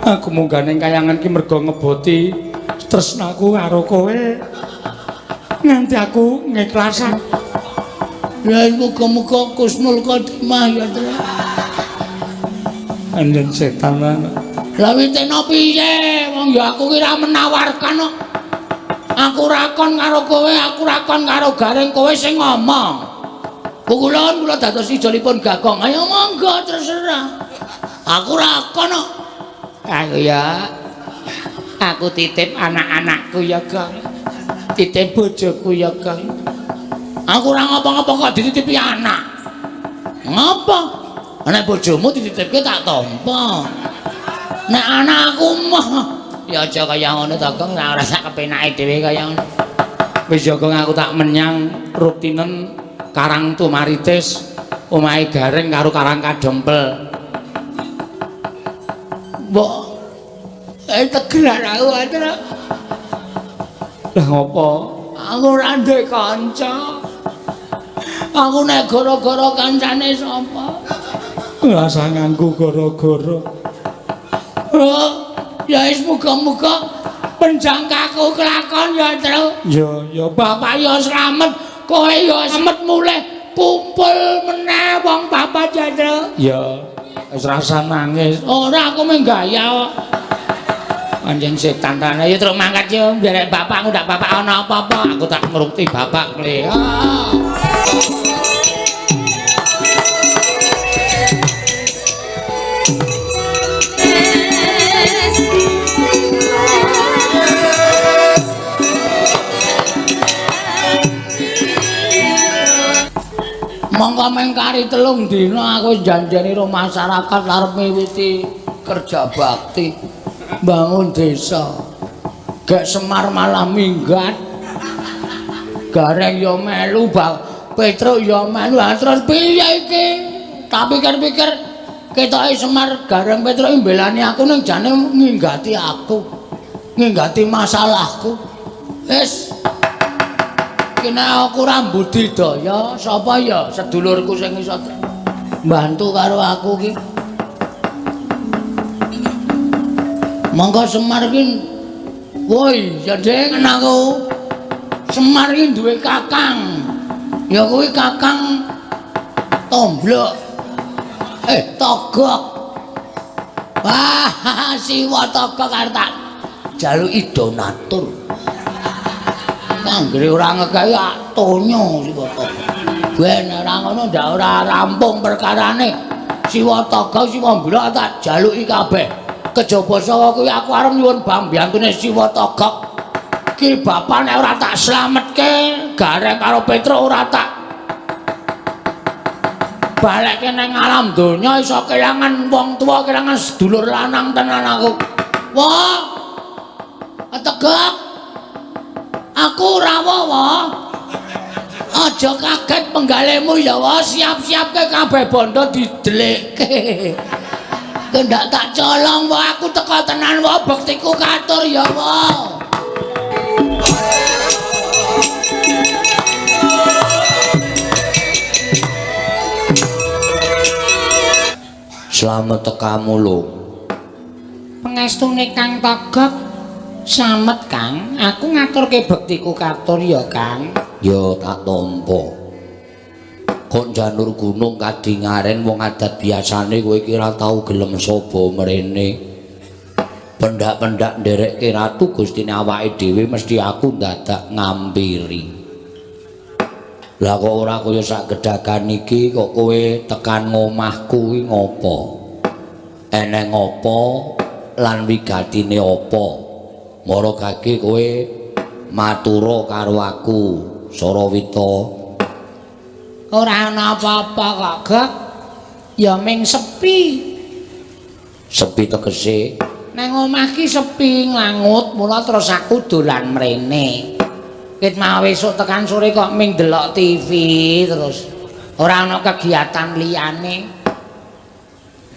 Speaker 3: Aku munggah ning kayangan ki mergo ngeboti tresnaku karo kowe. Nganti aku ngiklasan.
Speaker 1: Ya muga-muga Kusnul Khotimah ya, Tru.
Speaker 3: Anjen setan lan.
Speaker 1: Lah witena piye? Wong ya aku ki ora menawarkan kok. Aku ra kon karo kowe, aku ra kon karo Gareng, kowe sing ngomong. Pukulun kula dados ijolipun Bagong. Ayo monggo terserah. Aku ra kon kok. Aku ya. Aku titip anak-anakku ya, Gong. Titip bojoku ya, Gong. Aku ora ngapa-ngapa kok dititipi anak. Ngapa? Nek bojomu dititipke tak tampa. Nek anakku mah ya aja kaya ngono to, Gong, ora sak kepenake dhewe kaya ngono.
Speaker 3: Wis ya, Gong, aku tak menyang rutinen Karang Tumaritis, omahe Gareng karo Karang Kadempel.
Speaker 1: Mbok tegeran aku Atra.
Speaker 3: Lah ngopo?
Speaker 1: Aku ora ndek kanca. Aku nek gara-gara kancane sapa?
Speaker 3: Ora usah nganggo gara-gara.
Speaker 1: Oh, ya wis muga-muga penjangkaku kelakon ya, Tru.
Speaker 3: Ya, ya
Speaker 1: bapak ya slamet, kowe ya slamet mulih kumpul meneh wong bapak ya, Tru.
Speaker 3: Ya, wis rasa nangis.
Speaker 1: Ora, aku mung gaya kok. Anjing setan ta. Ya Tru mangkat yo nderek bapak, aku ndak bapak ana apa-apa.
Speaker 3: Aku tak ngrukti bapak kle.
Speaker 1: Ah. Monggo mengkari 3 dina aku janjani karo masyarakat arep miwiti kerja bakti bangun desa. Gek Semar malah minggat. Gareng ya melu, Petruk ya melu. Terus piye iki? Tak pikir-pikir Ketoke Semar Gareng Petruk mbelani aku ning jane nginggati aku. Nginggati masalahku. Wis. Kene aku ora mbudidaya, sapa ya sedulurku sing iso mbantu karo aku ki. Monggo Semar ki, woi, ya deng aku. Semar ki duwe kakang. Ya kuwi kakang Tomblok. Togok. Wah, Siwa Togok arep tak jaluki donatur. Anggere ora ngekai tonyo Siwa Togok. Ben ora ngono ndak ora rampung perkarane. Siwa Togok, Siwa Mblok tak jaluki kabeh. Kejaba sawa kuwi aku arep nyuwun pambiyantune Siwa Togok. Ki bapak nek ora tak slametke, Gareng karo Petruk ora tak balekke nang alam donya iso kelangan wong tuwa, kelangan sedulur lanang tenan aku. Wah. Tegak. Aku ora wawa. Aja kaget penggalemu ya wae, siap-siapke kabeh bondo didelikke. Kendak tak colong wae aku teko tenan wae bektiku katur ya wae.
Speaker 3: Slamet tekamu lho.
Speaker 1: Pengestune Kang Togok. Slamet Kang, aku ngaturke bektiku katur ya Kang.
Speaker 3: Ya tak tampa. Kok janur gunung kadingaren wong adat biasane kowe iki ora tau gelem saba mrene. Pendak-pendak nderekke ratu gustine awake dhewe mesti aku dadak ngampiri. Lah kok ora kaya sak gedagan iki kok kowe tekan ngomahku iki ngopo? Eneng apa lan wigatine apa? Mara gage kowe matura karo aku, Sarawita.
Speaker 1: Ora ana apa-apa kok, Gok. Ya ming sepi.
Speaker 3: Sepi tegese?
Speaker 1: Nang omah ki sepi nglangut, mula terus aku dolan mrene. Ket mau esuk tekan sore kok ming delok TV terus. Ora ana kegiatan liyane.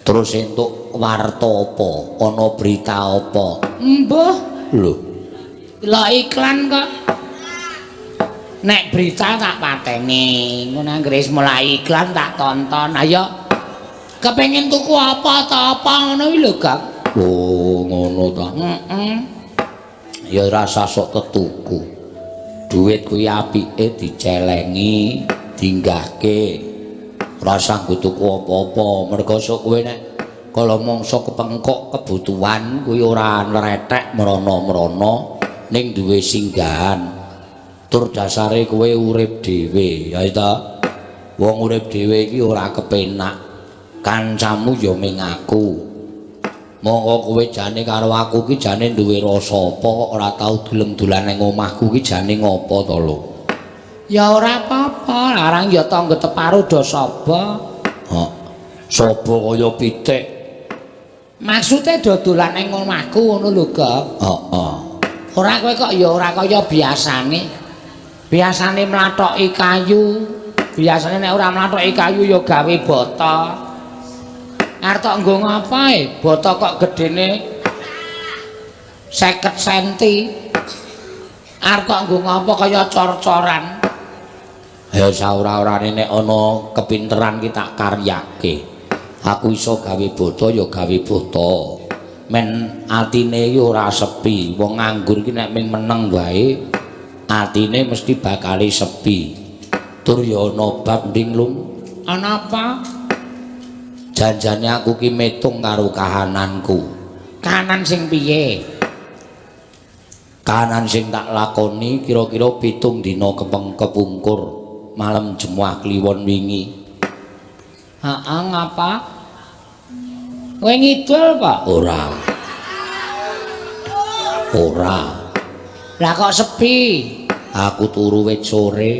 Speaker 3: Terus entuk warta apa? Ana berita apa?
Speaker 1: Mbuh.
Speaker 3: Lho,
Speaker 1: delok iklan kok. Nek berita tak pateni, ngono anggere wis mulai iklan tak tonton. Ayo. Kepengin tuku apa ta apa ngono iki lho, Gak.
Speaker 3: Oh, ngono ta.
Speaker 1: Heeh.
Speaker 3: Ya rasa sok ketuku. Duit kuwi apike dicelengi, dinggahke. Ora usah nggo tuku apa-apa, mergo sok kowe nek kala mangsa kepengkok kebutuhan kuwi ora nretek mrana-mrana ning duwe singgahan. Tur dasare kowe urip dhewe, ya ta? Wong urip dhewe iki ora kepenak. Kancamu ya ming aku. Monggo kowe jane karo aku ki jane duwe rasa apa kok ora tau gelem dolan nang omahku ki jane ngopo to lho?
Speaker 1: Ya ora apa-apa, larang ya tangga teparo do saba.
Speaker 3: Hah. Saba kaya pitik.
Speaker 1: Maksude do dolan nang omahku ngono lho, Gok.
Speaker 3: Heeh.
Speaker 1: Ora kowe kok ya ora kaya biasane. Biasane mlathoki kayu, biasane nek ora mlathoki kayu ya gawe bata. Arep tok nggo ngapae? Bata kok gedene 50 senti. Arep tok nggo ngapa kaya cor-coran.
Speaker 3: Ya saora-orane nek ana kepinteran ki tak karyake. Aku iso gawe bata ya gawe bata. Men atine iki ora sepi. Wong nganggur iki nek ming meneng wae atine mesti bakale sepi. Tur ya ana bab nding lung.
Speaker 1: Ana apa?
Speaker 3: Janjane aku ki metung karo kahananku.
Speaker 1: Kahanan sing piye?
Speaker 3: Kahanan sing tak lakoni kira-kira 7 dina kepungkur malam Jemuah Kliwon wingi.
Speaker 1: Heeh, ngapa? Kowe ngidul, Pak?
Speaker 3: Ora. Ora.
Speaker 1: Lah kok sepi?
Speaker 3: Aku turu wit sore.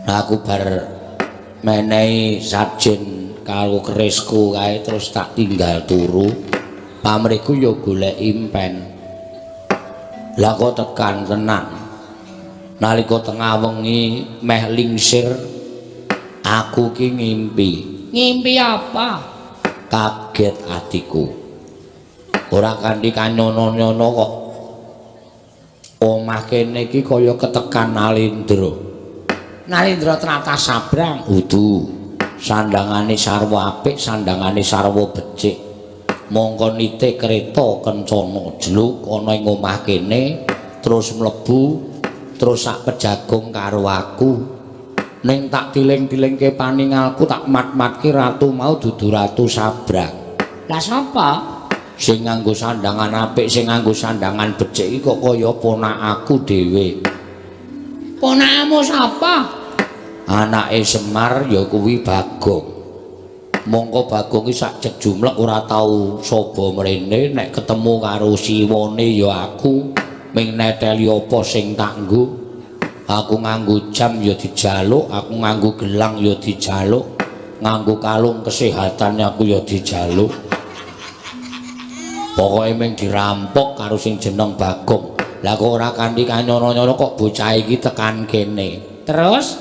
Speaker 3: Lah aku bar menehi sajen karo kerisku kae terus tak tinggal turu. Pamrihku ya golek impen. Lah kok tekan tenan. Nalika tengah wengi meh lingsir aku ki ngimpi.
Speaker 1: Ngimpi apa? Kaget atiku. Ora kanthi kanyono-nyono kok omah kene iki kaya ketekan Nalendra. Nalendra tlatah Sabrang. Udu. Sandangane sarwa apik, sandangane sarwa becik. Mongko nite kereta kencana jluk ana ing omah kene, terus mlebu, terus sak pejagung karo aku. Ning tak tiling-tilingke paningalku, tak mat-matke ratu mau dudu ratu Sabrang. Lah sapa? Sing nganggo sandangan apik, sing nganggo sandangan becik iki kok kaya ponakaku dhewe. Ponakmu sapa? Anake Semar ya kuwi Bagong. Mongko Bagong iki sak jejumlek ora tau saba mrene, nek ketemu karo siwane ya aku ming neteli apa sing tak nggo. Aku nganggo jam ya dijaluk, aku nganggo gelang ya dijaluk, nganggo kalung kesehatan aku ya dijaluk. Pokoke ming dirampok karo sing jeneng Bagong. Lah kok ora kanthi kanyono-nyono kok bocah iki tekan kene. Terus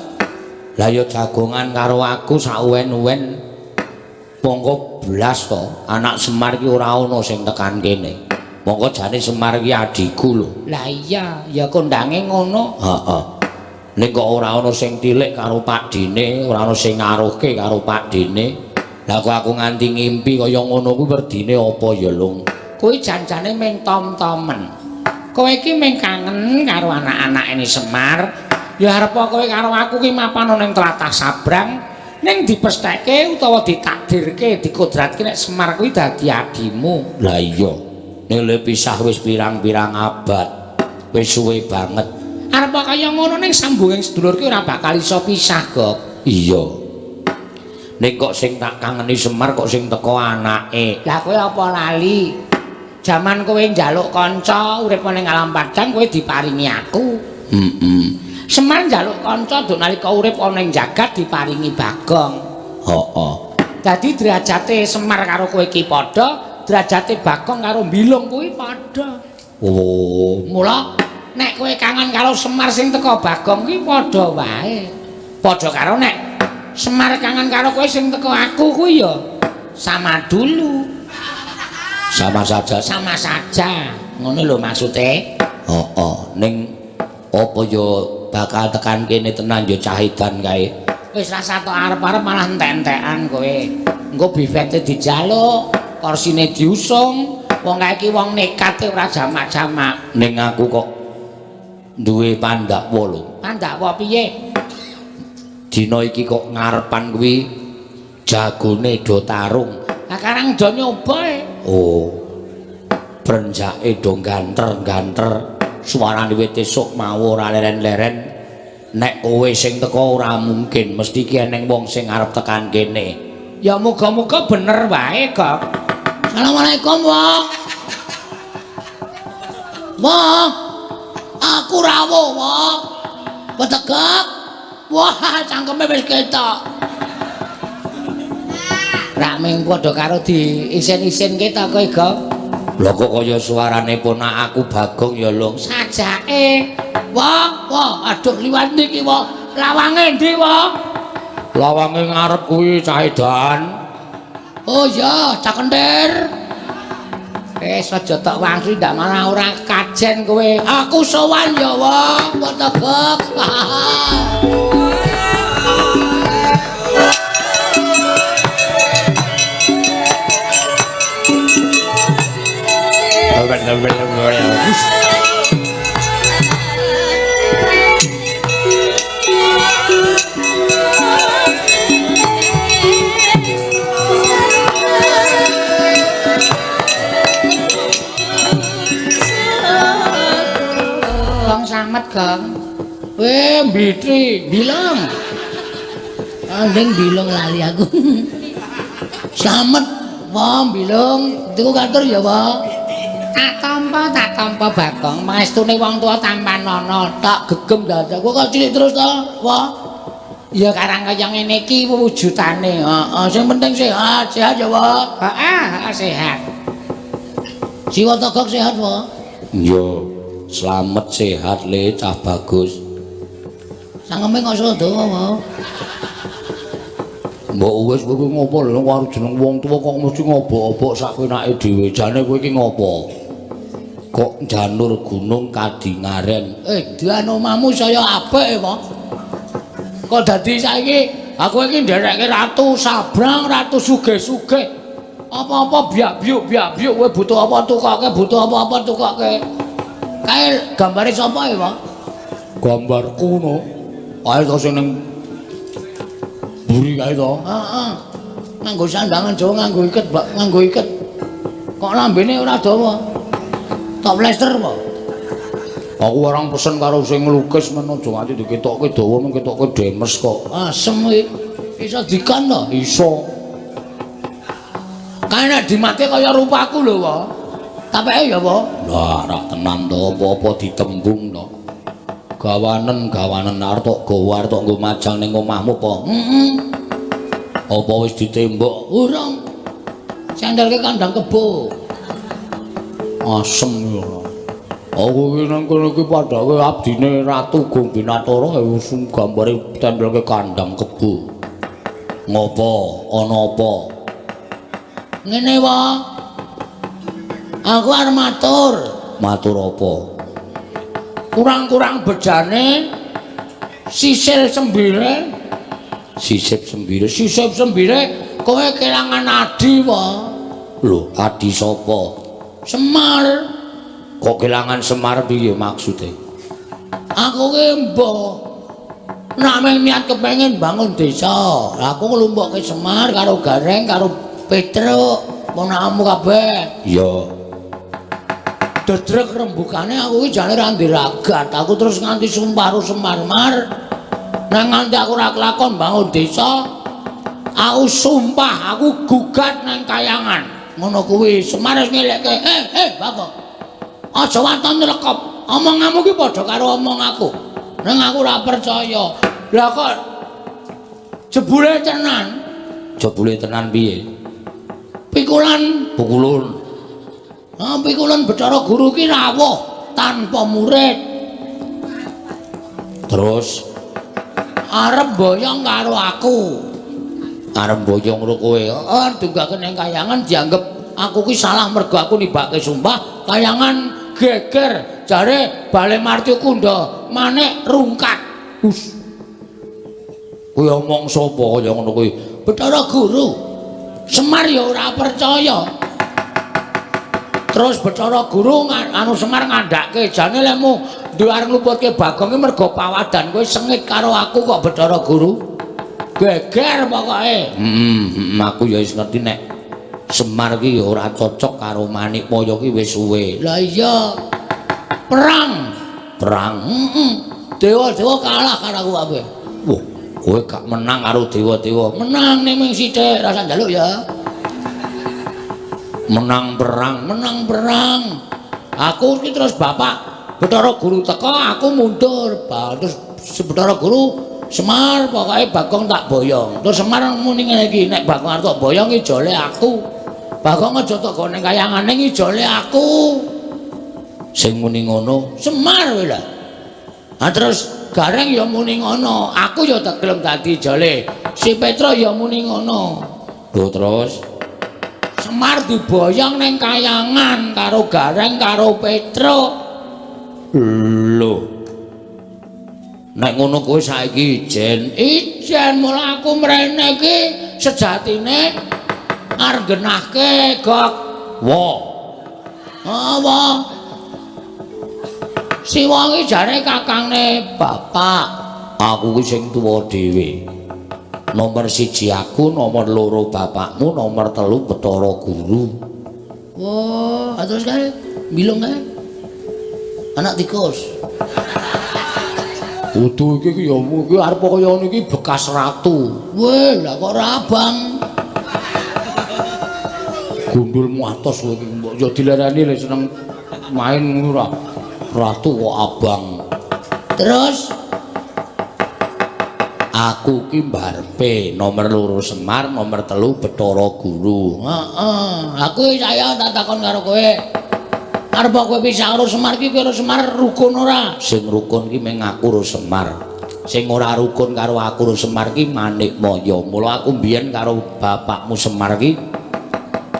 Speaker 1: lah ya jagongan karo aku sauwen-uwen. Mongko blas to, anak Semar iki ora ana sing tekan kene. Mongko jane Semar iki adhiku lho. Lah iya, ya kondange ngono. Heeh. Ning kok ora ana sing tilik karo pakdine, ora ana sing ngaruhke karo pakdine. Lah kok aku nganti ngimpi kaya ngono kuwi werdine apa ya, Lung? Kuwi janjane ming tom-tomen. Kowe iki ming kangen karo anak-anake Semar. Ya arep kowe karo aku ki mapan ning tlatah Sabrang, ning dipestheke utawa ditakdirke, dikodratke nek Semar kuwi dadi adimu. Lah iya. Ning le pisah wis pirang-pirang abad. Wis suwe banget. Arep kaya ngono ning sambunging sedulur ki ora bakal iso pisah, Gok. Iya. Ning kok sing tak kangeni Semar kok sing teko anake. Lah kowe apa lali? Jaman kowe njaluk kanca urip ning alam padang kowe diparingi aku. Heeh. Semar njaluk kanca nduk nalika urip ana ing jagat diparingi Bagong. Heeh. Dadi derajate Semar karo kowe iki padha, derajate Bagong karo Bilung kuwi padha. Oh, mula nek kowe kangen karo Semar sing teko Bagong kuwi padha wae. Padha karo nek Semar kangen karo kowe sing teko aku kuwi ya sama dulu. Sama saja, sama saja. Ngono lho maksude. Heeh, ning apa ya bakal tekan kene tenan ya cahidan kae. Wis rasa tok arep-arep malah entek-entekan kowe. Engko bifete dijaluk, korsine diusung. Wong kae iki wong nekat ora jamak-jamak. Ning aku kok duwe pandakwa lho. Pandakwa piye? Dina iki kok ngarepan kuwi jagone do tarung. Lah karang do nyoba e. Oh. Brenjake do ganter-ganter. Suarane wit esuk mau ora leren-leren. Nek kowe sing teko ora mungkin, mesti ki eneng wong sing arep tekan kene. Ya muga-muga bener wae, Gok. Assalamualaikum, Wak. Wah. Aku rawuh, Wak. Petegak. Wah, cangkeme wis ketok. Rak ming padha karo di isen-isenke ta kowe, Gok? Lha kok kaya suarane ponak aku Bagong ya, Lung. Sajake. Wah, wah, aduh liwat niki, wah. Lawange ndi, wah? Lawange ngarep kuwi cah edan. Oh iya, cah kentir. Wis aja tok wangsu ndak malah ora kajen kowe. Aku sowan ya, wah, petegak. Gong Samet, Gong. Weh, mbitri, bilung.
Speaker 4: Andeng bilung lali aku.
Speaker 1: Slamet, wah bilung. Tuku kantor ya, Wah. Tak tampa Bagong. Mangestune wong tuwa tampan ana, tak gegem dadak. Kok kok cilik terus to, Wah? Ya karang kaya ngene iki wujudane. Heeh, sing penting sehat, sehat ya, Wah. Heeh, sehat. Siwa Togok sehat, Wah? Iya. Slamet sehat le cah bagus.
Speaker 4: Sangeme kok iso dawa, Wah.
Speaker 1: Mbok wis kowe ngopo lho karo jeneng wong tuwa kok mesti ngobok-obok sak penake dhewe. Jane kowe iki ngopo? Kok janur gunung kadingaren.
Speaker 3: Dan omahmu saya apik apa? Kok dadi saiki aku iki nderekke ratu sabrang, ratu sugih-sugih. Apa-apa biak-biuk biak-biuk kowe butuh apa tukoke, butuh apa-apa tukoke. Kae gambare sapa ya, Pak?
Speaker 1: Gambarku no. Kae to sing ning mburi kae to.
Speaker 3: Heeh. Nganggo sandangan Jawa, nganggo iket, Pak, nganggo iket. Kok lambene ora dawa? Tok plester apa?
Speaker 1: Aku orang pesen karo sing nglukis men aja nganti diketokke dawa, men ketokke demes kok.
Speaker 3: Asem kuwi. Iso dikon to?
Speaker 1: Iso.
Speaker 3: Kae nek dimate kaya rupaku lho, Pak. Tapeke ya, Pak?
Speaker 1: Lah, ora tenan to, apa-apa ditembung to. Gawanen, gawanen arep tok gawa arep tok nggo majang ning omahmu apa?
Speaker 3: Heeh.
Speaker 1: Apa wis ditembok?
Speaker 3: Urung. Sendelke kandang kebo.
Speaker 1: Asem ya. Aku iki nang kono iki padake abdine Ratu Gombinatara wis gambare tempelke kandang kebo. Ngopo? Ana apa?
Speaker 3: Ngene, Pak. Aku arep matur.
Speaker 1: Matur apa?
Speaker 3: Kurang-kurang bejane sisil sembire,
Speaker 1: Sisip sembire.
Speaker 3: sisip sembire kowe kelangan adi, Pak.
Speaker 1: Lho, adi sapa?
Speaker 3: Semar.
Speaker 1: Kok kelangan Semar piye maksude?
Speaker 3: Aku ki mbah nek mung niat kepengin bangun desa. Aku nglumpukke Semar karo Gareng karo Petruk, ponakanmu kabeh.
Speaker 1: Iya.
Speaker 3: Dedrek rembugane aku ki jane ora ndiragat. Aku terus nganti sumpah karo Semar-mar. Nek nganti aku ora kelakon bangun desa, aku sumpah aku gugat nang kayangan. Ngono kuwi Semar wis ngelekke, Bapak. Aja waton nylekop. Omonganmu ki padha karo omong aku. Nang aku ora percaya. Lah kok jebule tenan?
Speaker 1: Jebule tenan piye?
Speaker 3: Pikulan
Speaker 1: Pukulun.
Speaker 3: Ah, pikulan Bathara Guru ki rawuh tanpa murid.
Speaker 1: Terus
Speaker 3: arep boyong karo aku.
Speaker 1: Arep boyong karo kowe.
Speaker 3: Heeh, dunggake ning kayangan dianggep aku ki salah mergo aku nibake sumpah. Kayangan geger jare Bale Marti Kunda manik rungkat.
Speaker 1: Us. Kuwi omong sapa kaya ngono kuwi?
Speaker 3: Bathara Guru. Semar ya ora percaya. Terus Bathara Guru anu Semar ngandhake jane lemu duwe arep ngluputke Bagong ki mergo pawadan kowe sengit karo aku kok Bathara Guru. Geger pokoke.
Speaker 1: Heeh, aku ya wis ngerti nek Semar ki ya ora cocok karo Manikmaya ki wis suwe.
Speaker 3: Lah iya. Perang.
Speaker 1: Perang.
Speaker 3: Heeh. Dewa-dewa kalah karo aku kabeh.
Speaker 1: Wah, kowe gak menang karo dewa-dewa.
Speaker 3: Menang ning ming sithik, rasa njaluk ya.
Speaker 1: Menang perang,
Speaker 3: menang perang. Aku iki terus bapak Bathara Guru teko, aku mundur. Terus Bathara Guru Semar pokoke Bagong tak boyong. Terus Semar muni ngene iki, nek Bagong arep tak boyong ijole aku. Bagong aja tok gone kayangane ijole aku.
Speaker 1: Sing muni ngono
Speaker 3: Semar kowe lho. Ha terus Gareng ya muni ngono, aku ya tak gelem dadi ijole. Si Petro ya muni ngono.
Speaker 1: Lho terus
Speaker 3: Semar diboyong ning kayangan karo Gareng karo Petro.
Speaker 1: Lho. Nek ngono kowe saiki ijen,
Speaker 3: ijen mula aku mrene iki sejatine arep genahke gok.
Speaker 1: Wa.
Speaker 3: Apa? Siwa iki jare kakangne bapak.
Speaker 1: Aku ki sing tuwa dhewe. Nomor 1 aku, nomor 2 bapakmu, nomor 3 Bathara Guru.
Speaker 4: Wah, terus kae bilung kae. Anak tikus.
Speaker 1: Kudu iki ki ya iki arep kaya ngene iki bekas ratu.
Speaker 4: Weh, lah kok ora abang.
Speaker 1: Gundulmu atos kowe iki mbok ya dilereni le seneng main ngono ora. Ratu kok abang.
Speaker 4: Terus
Speaker 1: aku ki mbarepe nomor 2 Semar, nomor 3 Bathara Guru.
Speaker 3: Heeh, aku saya tak takon karo kowe. Arep kowe pisah karo Semar ki karo Semar rukun ora?
Speaker 1: Sing rukun ki mung aku karo Semar.
Speaker 3: Sing ora rukun karo aku karo Semar ki Manikmaya. Mula aku mbiyen karo bapakmu Semar ki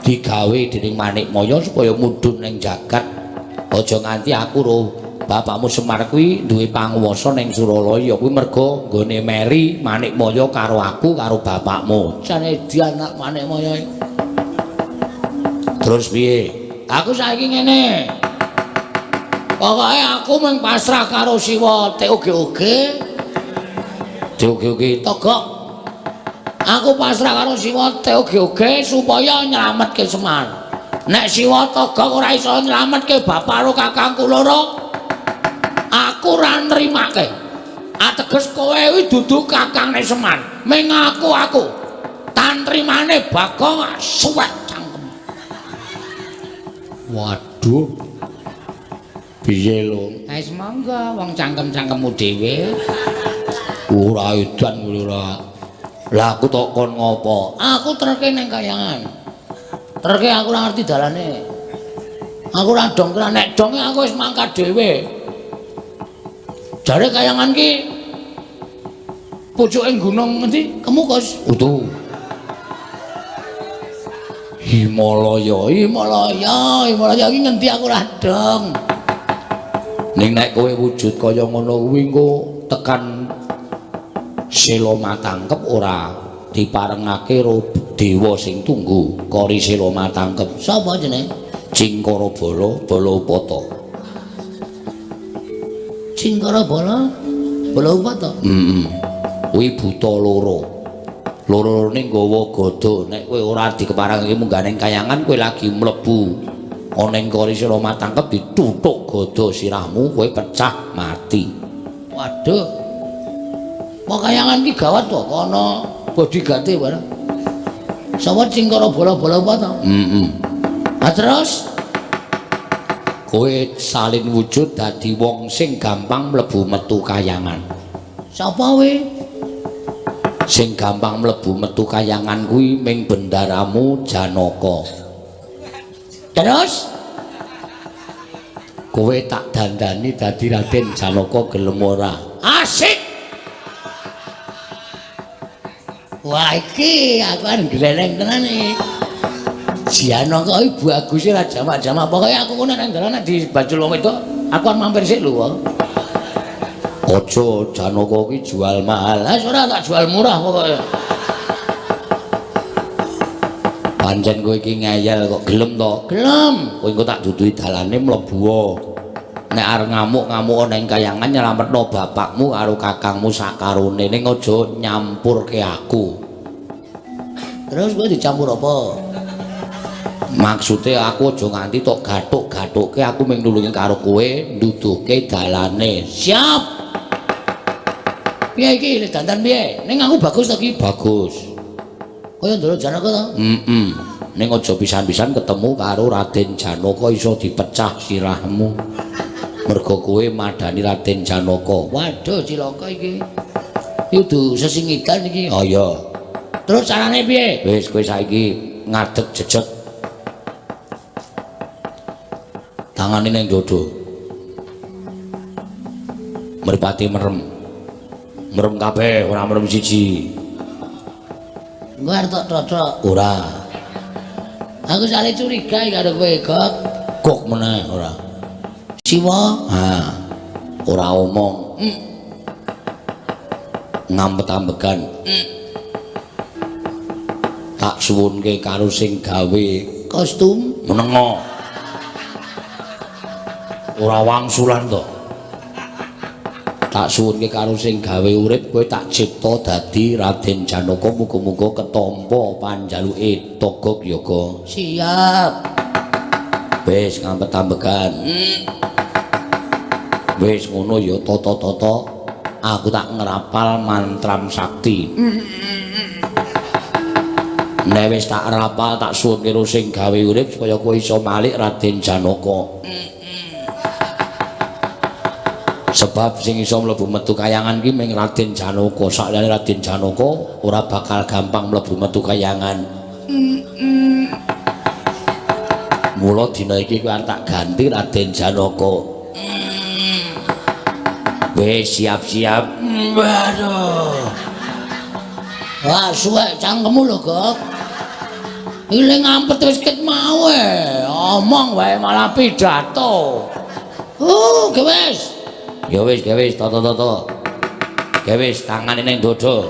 Speaker 3: digawe dening Manikmaya supaya mudhun ning jagat. Aja nganti aku karo bapakmu Semar kuwi duwe panguwasa ning Suralaya. Kuwi merga nggone meri Manikmaya karo aku karo bapakmu.
Speaker 4: Jane anak Manikmaya.
Speaker 3: Terus piye?
Speaker 1: Aku saiki ngene. Pokoke aku mung pasrah karo Siwa TOGOG.
Speaker 3: TOGOG
Speaker 1: Togok. Aku pasrah karo Siwa TOGOG supaya nyelametke Semar. Nek Siwa Togok ora iso nyelametke bapak karo kakangku loro, aku ora nrimake. Ateges kowe kuwi dudu kakangne Semar. Ming aku. Tantrimane Bagong suwek cangkem.
Speaker 3: Waduh. Piye lho?
Speaker 1: Wis monggo wong cangkem-cangkemmu dhewe.
Speaker 3: Ora edan kuwi ora. Lah aku tok kon ngopo?
Speaker 4: Aku terke ning kayangan. Terke aku ora ngerti dalane. Aku ora dong, nek dong aku wis mangkat dhewe. Jare kayangan ki pucuke gunung ngendi? Kemukus.
Speaker 3: Utuh. Himalaya,
Speaker 4: Himalaya, Himalaya ki ngendi aku ora dong.
Speaker 3: Ning nek kowe wujud kaya ngono kuwi engko tekan Sela Matangkep ora diparengake karo dewa sing tunggu kori Sela Matangkep.
Speaker 4: Sapa jenenge?
Speaker 3: Cingkara Bala, Bala Upata.
Speaker 4: Cingkara Bala, Bala Upata.
Speaker 3: Heeh. Kuwi buta loro. Loro-lorone nggawa gada. Nek kowe ora dikeparengake munggah ning kayangan kowe lagi mlebu ana ing kori Sela Matangkep dituthuk gada sirahmu kowe pecah mati.
Speaker 4: Waduh. Kok kayangan ki gawat to, ana bodyguarde barang. Sapa Cingkara Bala Bala Upata?
Speaker 3: Heeh.
Speaker 4: Ha terus
Speaker 3: kowe salin wujud dadi wong sing gampang mlebu metu kayangan.
Speaker 4: Sapa kowe?
Speaker 3: Sing gampang mlebu metu kayangan kuwi ming bendaramu Janaka.
Speaker 4: Terus
Speaker 3: kowe tak dandani dadi Raden Janaka gelem ora?
Speaker 1: Asik.
Speaker 4: Wah iki aku kan gleleng tenan iki. Janaka iki baguse ra jamak-jamak. Pokoke aku ngono nang dalan nek dibajul wong wedok, aku kan mampir sik lho.
Speaker 3: Aja Janaka ki jual mahal.
Speaker 4: Lah ora tak jual murah pokoke.
Speaker 3: Pancen kowe iki ngeyel kok gelem to?
Speaker 4: Gelem.
Speaker 3: Kowe engko tak duduhi dalane mlebu. Nek arep ngamuk-ngamuk ning kayangan nyelametno bapakmu karo kakangmu sakarone, ning aja nyampurke aku.
Speaker 4: Terus kowe dicampur apa?
Speaker 3: Maksude aku aja nganti tok gathuk-gathukke, aku mung nulungi karo kowe nduduhke dalane.
Speaker 4: Siap. Piye iki le dandan piye? Ning aku bagus to ki?
Speaker 3: Bagus.
Speaker 4: Kaya Ndara Janaka to?
Speaker 3: Heeh. Ning aja pisan-pisan ketemu karo Raden Janaka iso dipecah sirahmu. Mergo kowe madani Raden Janaka.
Speaker 4: Waduh cilaka iki. Iki kudu sesingidan iki.
Speaker 3: Oh iya.
Speaker 4: Terus carane piye?
Speaker 3: Wis kowe saiki ngadeg jejeg. Tangane ning dodo. Mripate merem. Merem kabeh, ora merem siji.
Speaker 4: Engko arep tok totok.
Speaker 3: Ora.
Speaker 4: Aku sale curiga iki karo kowe, Gok.
Speaker 3: Gok meneh ora.
Speaker 4: Siwa.
Speaker 3: Ha. Ora omong. Ngampet-ambegan. Tak suwunke karo sing gawe
Speaker 4: kostum
Speaker 3: menengo. Ora wangsulan to. Tak suwunke karo sing gawe urip kowe tak cipta dadi Raden Janaka, muga-muga ketampa panjaluke Togog Yoga.
Speaker 4: Siap.
Speaker 3: Wis ngampet-ambegan. Wis ngono ya tata-tata aku tak ngrapal mantram sakti. Nek wis tak rapal tak suwunke karo sing gawe urip supaya kowe iso malik Raden Janaka. Sebab sing iso mlebu metu kayangan ki ming Raden Janaka. Sakliyane Raden Janaka ora bakal gampang mlebu metu kayangan. Mula dina iki kowe arep tak ganti Raden Janaka. Wis siap-siap.
Speaker 4: Waduh.
Speaker 1: Wah, suwek cangkemmu lho, Gok. Iling ngampet wis ket mau e. Omong wae malah pidato. Oh, ge wis.
Speaker 3: Ya wis, ge wis, toto-toto. Ge wis, tangane ning dodo.